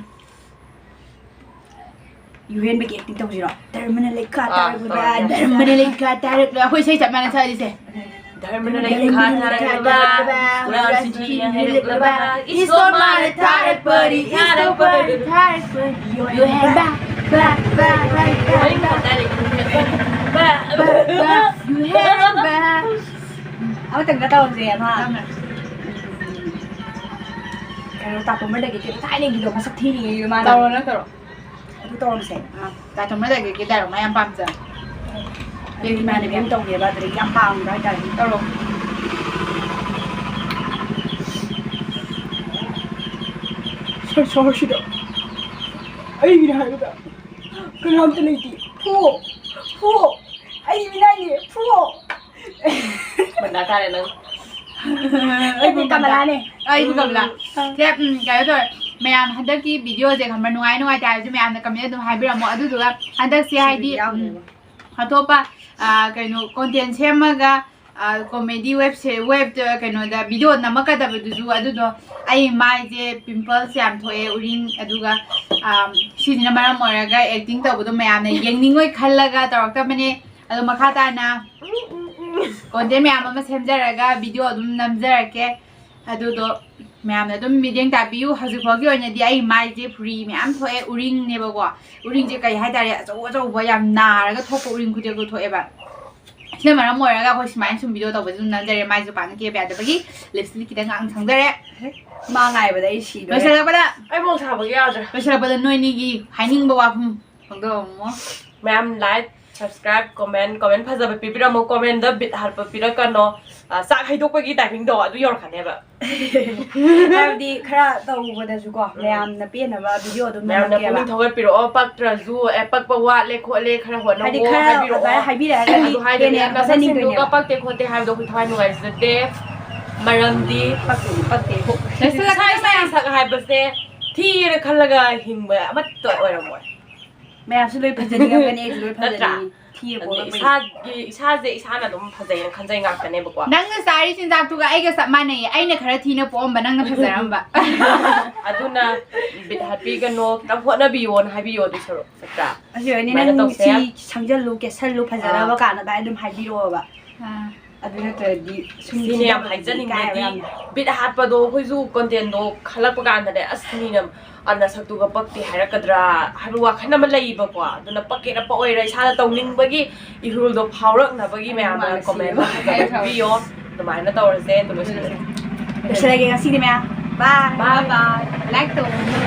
ꯌꯨꯍꯦꯟꯕꯒꯤ acting ꯇꯧꯁꯤꯔꯣ? ꯙꯔꯃꯅ ꯂꯩꯈꯥ ꯑꯥ, ꯇꯥꯔꯛꯂꯕ, ꯇꯧꯔꯁꯦ꯫ ꯙꯔꯃꯅ ꯂꯩꯈꯥ ꯇꯥꯔꯛꯂꯕ꯫ ꯑꯩꯈꯣꯏ ꯏꯁꯩ ꯆꯞ ꯃꯥꯟꯅ ꯁꯛꯑꯁꯤꯁꯦ꯫ ꯙꯔꯃꯅ ꯂꯩꯈꯥ ꯇꯥꯔꯛꯂꯕ, ꯄꯨꯔꯥ ꯁꯤꯊꯤ ꯍꯦꯟꯖꯜꯂꯛꯂꯕ, ꯏꯁꯣꯔ ꯃꯥꯅ ꯊꯥꯔꯛꯄꯅꯤ, ꯏꯁꯣꯔ ꯃꯥꯅ ꯊꯥꯔꯛꯄꯅꯤ꯫ ꯌꯨꯍꯦꯟꯕ, ꯕ, ꯕ, ꯕ, ꯕ, ꯕ, ꯕ, ꯕ, ꯌꯨꯍꯦꯟꯕ꯫ ꯑꯃꯇꯪꯒ ꯇꯧꯔꯁꯦ, ꯑꯃ꯫ ꯀꯩꯅꯣ, ꯇꯥꯇꯣꯝꯕꯗꯒꯤ ꯀꯩꯅꯣ ꯊꯥꯏꯅꯒꯤꯗꯣ ꯃꯁꯛ ꯊꯤꯔꯤꯉꯩꯗꯣ ꯃꯥꯅ꯫ ꯇꯧꯔꯣ, ꯅꯪ ꯇꯧꯔꯣ꯫ ꯑꯗꯨ ꯇꯧꯔꯝꯁꯦ꯫ ꯑꯥ, ꯇꯥꯇꯣꯝꯕꯗꯒꯤ dialogue ꯃꯥ ꯌꯥꯝ ꯄꯥꯝꯖꯕ꯫ ꯑꯗꯨ ꯏꯃꯥꯟꯅꯕꯤ ꯑꯃ ꯇꯧꯒꯦꯕ, ꯑꯗꯨꯗꯒꯤ ꯌꯥꯝ ꯄꯥꯝꯕ ꯍꯥꯏꯇꯥꯔꯦ꯫ ꯇꯧꯔꯣ꯫ ꯁꯪꯁꯥꯔꯁꯤꯗ ꯑꯩꯒꯤꯅꯦ ꯍꯥꯏꯕꯗ ꯀꯅꯥꯝꯇ ꯂꯩꯇꯦ꯫ ꯐꯨꯑꯣ! ꯐꯨꯑꯣ! ꯑꯩ ꯃꯤꯅꯥꯏꯅꯦ! ꯐꯨꯑꯣ! ꯃꯟꯗꯥ ꯇꯥꯔꯦ ꯅꯪ꯫ ꯑꯩꯕꯨ ꯑꯩꯗꯤ ꯀꯃꯂꯥꯅꯦ꯫ ꯑꯩꯕꯨ ꯀꯃꯂꯥ꯫ ꯎꯝ꯫ ꯁꯦ, ꯎꯝ, ꯀꯩꯅꯣ ꯇꯧꯔꯦ꯫ ꯃꯌꯥꯝ ꯍꯟꯗꯛꯀꯤ videoꯁꯦ ꯈꯪꯕ꯭ꯔꯥ? ꯅꯨꯡꯉꯥꯏ ꯅꯨꯡꯉꯥꯏꯇꯦ ꯍꯥꯏꯕꯁꯨ ꯃꯌꯥꯝꯅ comment ꯑꯗꯨꯝ ꯍꯥꯏꯕꯤꯔꯝꯃꯣ꯫ ꯑꯗꯨꯗꯨꯒ ꯍꯟꯗꯛꯁꯦ ꯍꯥꯏꯗꯤ, ꯌꯥꯎꯗꯦꯕ꯫ ꯎꯝ, ꯑꯇꯣꯞꯄ, ꯑ, ꯀꯩꯅꯣ, content ꯁꯦꯝꯃꯒ, ꯑ, comedy webꯁꯦ, webꯇ ꯀꯩꯅꯣꯗ video ꯅꯝꯃꯛꯀꯗꯕꯗꯨꯁꯨ ꯑꯗꯨꯗꯣ ꯑꯩ ꯃꯥꯏꯁꯦ pimples ꯌꯥꯝ ꯊꯣꯛꯑꯦ, ꯎꯔꯤꯡ, ꯑꯗꯨꯒ, ꯑ, ꯁꯤꯁꯤꯅ ꯃꯔꯝ ꯑꯣꯏꯔꯒ acting ꯇꯧꯕꯗꯣ ꯃꯌꯥꯝꯅ ꯌꯦꯡꯅꯤꯡꯉꯣꯏ ꯈꯜꯂꯒ ꯇꯧꯔꯛꯇꯕꯅꯦ꯫ ꯑꯗꯣ ꯃꯈꯥ ꯇꯥꯅ content ꯃꯌꯥꯝ ꯑꯃ ꯁꯦꯝꯖꯔꯒ video ꯑꯗꯨꯝ ꯅꯝꯖꯔꯛꯀꯦ꯫ ꯑꯗꯨꯗꯣ ꯃꯌꯥꯝꯅ ꯑꯗꯨꯝ ꯃꯤꯠꯌꯦꯡ ꯇꯥꯕꯤꯌꯨ꯫ ꯍꯧꯖꯤꯛ ꯐꯥꯎꯒꯤ ꯑꯣꯏꯅꯗꯤ ꯑꯩ ꯃꯥꯏꯁꯦ ꯐꯨꯔꯤ ꯃꯌꯥꯝ ꯊꯣꯛꯑꯦ, ꯎꯔꯤꯡꯅꯦꯕꯀꯣ꯫ ꯎꯔꯤꯡꯁꯦ ꯀꯩ ꯍꯥꯏꯇꯥꯔꯦ, ꯑꯆꯧ ꯑꯆꯧꯕ ꯌꯥꯝ ꯅꯥꯔꯒ ꯊꯣꯛꯄ ꯎꯔꯤꯡ ꯈꯨꯗꯤꯡꯗꯣ ꯊꯣꯛꯑꯦꯕ꯫ ꯁꯤꯅ ꯃꯔꯝ ꯑꯣꯏꯔꯒ ꯑꯩꯈꯣꯏ ꯁꯨꯃꯥꯏꯅ ꯁꯨꯝ ꯚꯤꯗꯤꯑꯣ ꯇꯧꯕꯁꯦ ꯑꯗꯨꯝ ꯅꯝꯖꯔꯦ꯫ ꯃꯥꯏꯁꯨ ꯄꯥꯛꯅ ꯀꯦꯕ ꯌꯥꯗꯕꯒꯤ ꯂꯤꯞꯁꯇꯤꯛ ꯈꯤꯇꯪ ꯉꯥꯡ ꯁꯪꯖꯔꯦ꯫ ꯃꯥ ꯉꯥꯏꯕꯗ ꯑꯩ ꯁꯤꯗꯣꯔꯦ꯫ ꯂꯣꯏꯁꯤꯜꯂꯛꯄꯗ ꯑꯩ ꯃꯣꯡ ꯁꯥꯕꯒꯤ ꯌꯥꯗ꯭ꯔꯦ꯫ ꯂꯣꯏꯁꯤꯜꯂꯛꯄꯗ ꯅꯣꯏꯅꯤꯒꯤ ꯍꯥꯏꯅꯤꯡꯕ ꯋꯥꯐꯝ ꯐꯣꯡꯗꯣꯛꯑꯝꯃꯣ꯫ ꯃꯌꯥꯝ like, subscribe, comment, comment ꯐꯖꯕ ꯄꯤꯕꯤꯔꯝꯃꯣ꯫ Commentꯗ ꯕꯤꯠ ꯍꯥꯠꯄ ꯄꯤꯔꯛꯀꯅꯣ꯫ ꯑ, ꯆꯥꯛ ꯍꯩꯗꯣꯛꯄꯒꯤ ꯇꯥꯏꯃꯤꯡꯗꯣ ꯑꯗꯨ ꯌꯧꯔꯛꯀꯅꯦꯕ꯫ ꯍꯥꯏꯕꯗꯤ ꯈꯔ ꯇꯧꯕꯗꯁꯨꯀꯣ ꯃꯌꯥꯝꯅ ꯄꯦꯟꯅꯕ ꯚꯤꯗꯤꯑꯣ ꯑꯗꯨꯝ ꯃꯌꯥꯝꯅ ꯅꯝꯃꯛꯀꯦꯕ꯫ ꯄꯨꯛꯅꯤꯡ ꯊꯧꯒꯠꯄꯤꯔꯛꯑꯣ꯫ ꯄꯛꯇ꯭ꯔꯁꯨ ꯑꯦ ꯄꯛꯄ ꯋꯥꯠꯂꯦ ꯈꯣꯠꯂꯦ ꯈꯔ ꯍꯣꯠꯅꯧ ꯍꯥꯏꯗꯤ ꯈꯔ ꯍꯥꯏꯕꯤꯔꯛꯑꯣ꯫ ꯑꯗꯨꯃꯥꯏꯅ ꯍꯥꯏꯕꯤꯔꯛꯑꯒꯗꯤ ꯑꯗꯨ ꯍꯥꯏꯗ꯭ꯔꯗꯤ ꯍꯦꯟꯅ ꯅꯁꯛꯁꯤꯡꯗꯨꯒ ꯊꯥꯖꯅꯤꯡꯗꯣꯏꯅꯦꯕ꯫ ꯄꯛꯇꯦ ꯈꯣꯠꯇꯦ ꯍꯥꯏꯕꯗꯣ ꯑꯩꯈꯣꯏ ꯊꯋꯥꯏ ꯅꯨꯡꯉꯥꯏꯖꯗꯦ꯫ ꯃꯔꯝꯗꯤ ꯄꯛꯇꯦ ꯄꯛꯇꯦ꯫ ꯏꯁꯥ ꯏꯁꯥꯒꯤ ꯁꯛ ꯍꯥꯏꯕꯁꯦ ꯊꯤꯌꯦꯅ ꯈꯜꯂꯒ ꯍꯤꯡꯕ ꯑꯃꯠꯇ ꯑꯣꯏꯔꯝꯃꯣꯏ꯫ ꯃꯌꯥꯝꯁꯨ ꯂꯣꯏ ꯐꯖꯅꯤꯡꯉꯝꯒꯅꯤ, ꯑꯩꯁꯨ ꯂꯣꯏ ꯅꯠꯇ꯭ꯔꯥ? ꯐꯖꯅꯤꯡꯉꯤ꯫ ꯊꯤꯌꯦ ꯑꯗꯨꯅ ꯄꯣꯛꯂꯛꯄꯩ꯫ ꯏꯁꯥꯒꯤ ꯏꯁꯥꯁꯦ ꯏꯁꯥꯅ ꯑꯗꯨꯝ ꯐꯖꯩꯌꯦꯅ ꯈꯟꯖꯩ ꯉꯥꯛꯇꯅꯦꯕꯀꯣ꯫ ꯅꯪꯅ ꯆꯥꯔꯤ ꯆꯤꯟꯖꯥꯛꯇꯨꯒ ꯑꯩꯒ ꯆꯞ ꯃꯥꯟꯅꯩꯌꯦ꯫ ꯑꯩꯅ ꯈꯔ ꯊꯤꯅ ꯄꯣꯛꯑꯝꯕ, ꯅꯪꯅ ꯐꯖꯔꯝꯕ꯫ ꯑꯗꯨꯅ ꯕꯤꯠ ꯍꯥꯠꯄꯤꯒꯅꯣ, ꯈꯤꯇꯪ ꯍꯣꯠꯅꯕꯤꯌꯣꯅ ꯍꯥꯏꯕꯤꯌꯣ ꯑꯗꯨ ꯁꯔꯨꯛ ꯅꯠꯇ꯭ꯔꯥ? ꯑꯁꯤ ꯑꯣꯏꯔꯅꯤ ꯑꯗꯨꯃꯥꯏꯅ ꯅꯪ ꯇꯧꯁꯦ꯫ ꯁꯤ ꯁꯪꯖꯜꯂꯨ, ꯀꯦꯁꯜꯂꯨ, ꯐꯖꯅꯕ ꯑꯥ꯫ ꯀꯥꯟꯅ ꯚꯥꯏ ꯑꯗꯨꯝ ꯍꯥꯏꯕꯤꯔꯛꯑꯣꯕ꯫ ꯑꯥ꯫ ꯑꯗꯨ ꯅꯠꯇ꯭ꯔꯗꯤ ꯁꯨꯝ ꯁꯤꯅꯦ ꯌꯥꯝ ꯊꯤꯖꯕꯗꯤ ꯍꯥꯏꯖꯅꯤꯡꯕꯗꯤ ꯏꯀꯥꯏꯕ ꯌꯥꯝꯅ꯫ ꯕꯤꯠ ꯍꯥꯠꯄꯗꯣ ꯑꯩꯈꯣꯏꯁꯨ contentꯗꯣ ꯈꯜꯂꯛꯄ ꯀꯥꯟꯗꯅꯦ ꯑꯁ ꯃꯤꯅ ꯑ ꯅꯁꯛꯇꯨꯒ ꯄꯛꯇꯦ ꯍꯥꯏꯔꯛꯀꯗ꯭ꯔꯥ ꯍꯥꯏꯕ ꯋꯥꯈꯜ ꯑꯃ ꯂꯩꯌꯦꯕꯀꯣ꯫ ꯑꯗꯨꯅ ꯄꯛꯀꯦꯔꯥ ꯄꯛꯑꯣꯏꯔꯥ ꯏꯁꯥꯅ ꯇꯧꯅꯤꯡꯕꯒꯤ ꯏꯍꯨꯜꯗꯣ ꯐꯥꯎꯔꯛꯅꯕꯒꯤ ꯃꯌꯥꯝꯅ ꯃꯥꯅ comment ꯁꯤꯕ꯫ ꯐꯖꯕ ꯄꯤꯕꯤꯌꯣ꯫ ꯑꯗꯨꯃꯥꯏꯅ ꯇꯧꯔꯁꯦ꯫ ꯑꯗꯨ ꯂꯣꯏꯁꯤꯜꯂꯁꯦ꯫ ꯂꯣꯏꯁꯤꯜꯂꯒꯦ ꯉꯁꯤꯗꯤ ꯃꯌꯥꯝ꯫ Bye꯫ Bye bye꯫ Like ꯇꯧꯕꯤꯌꯨ꯫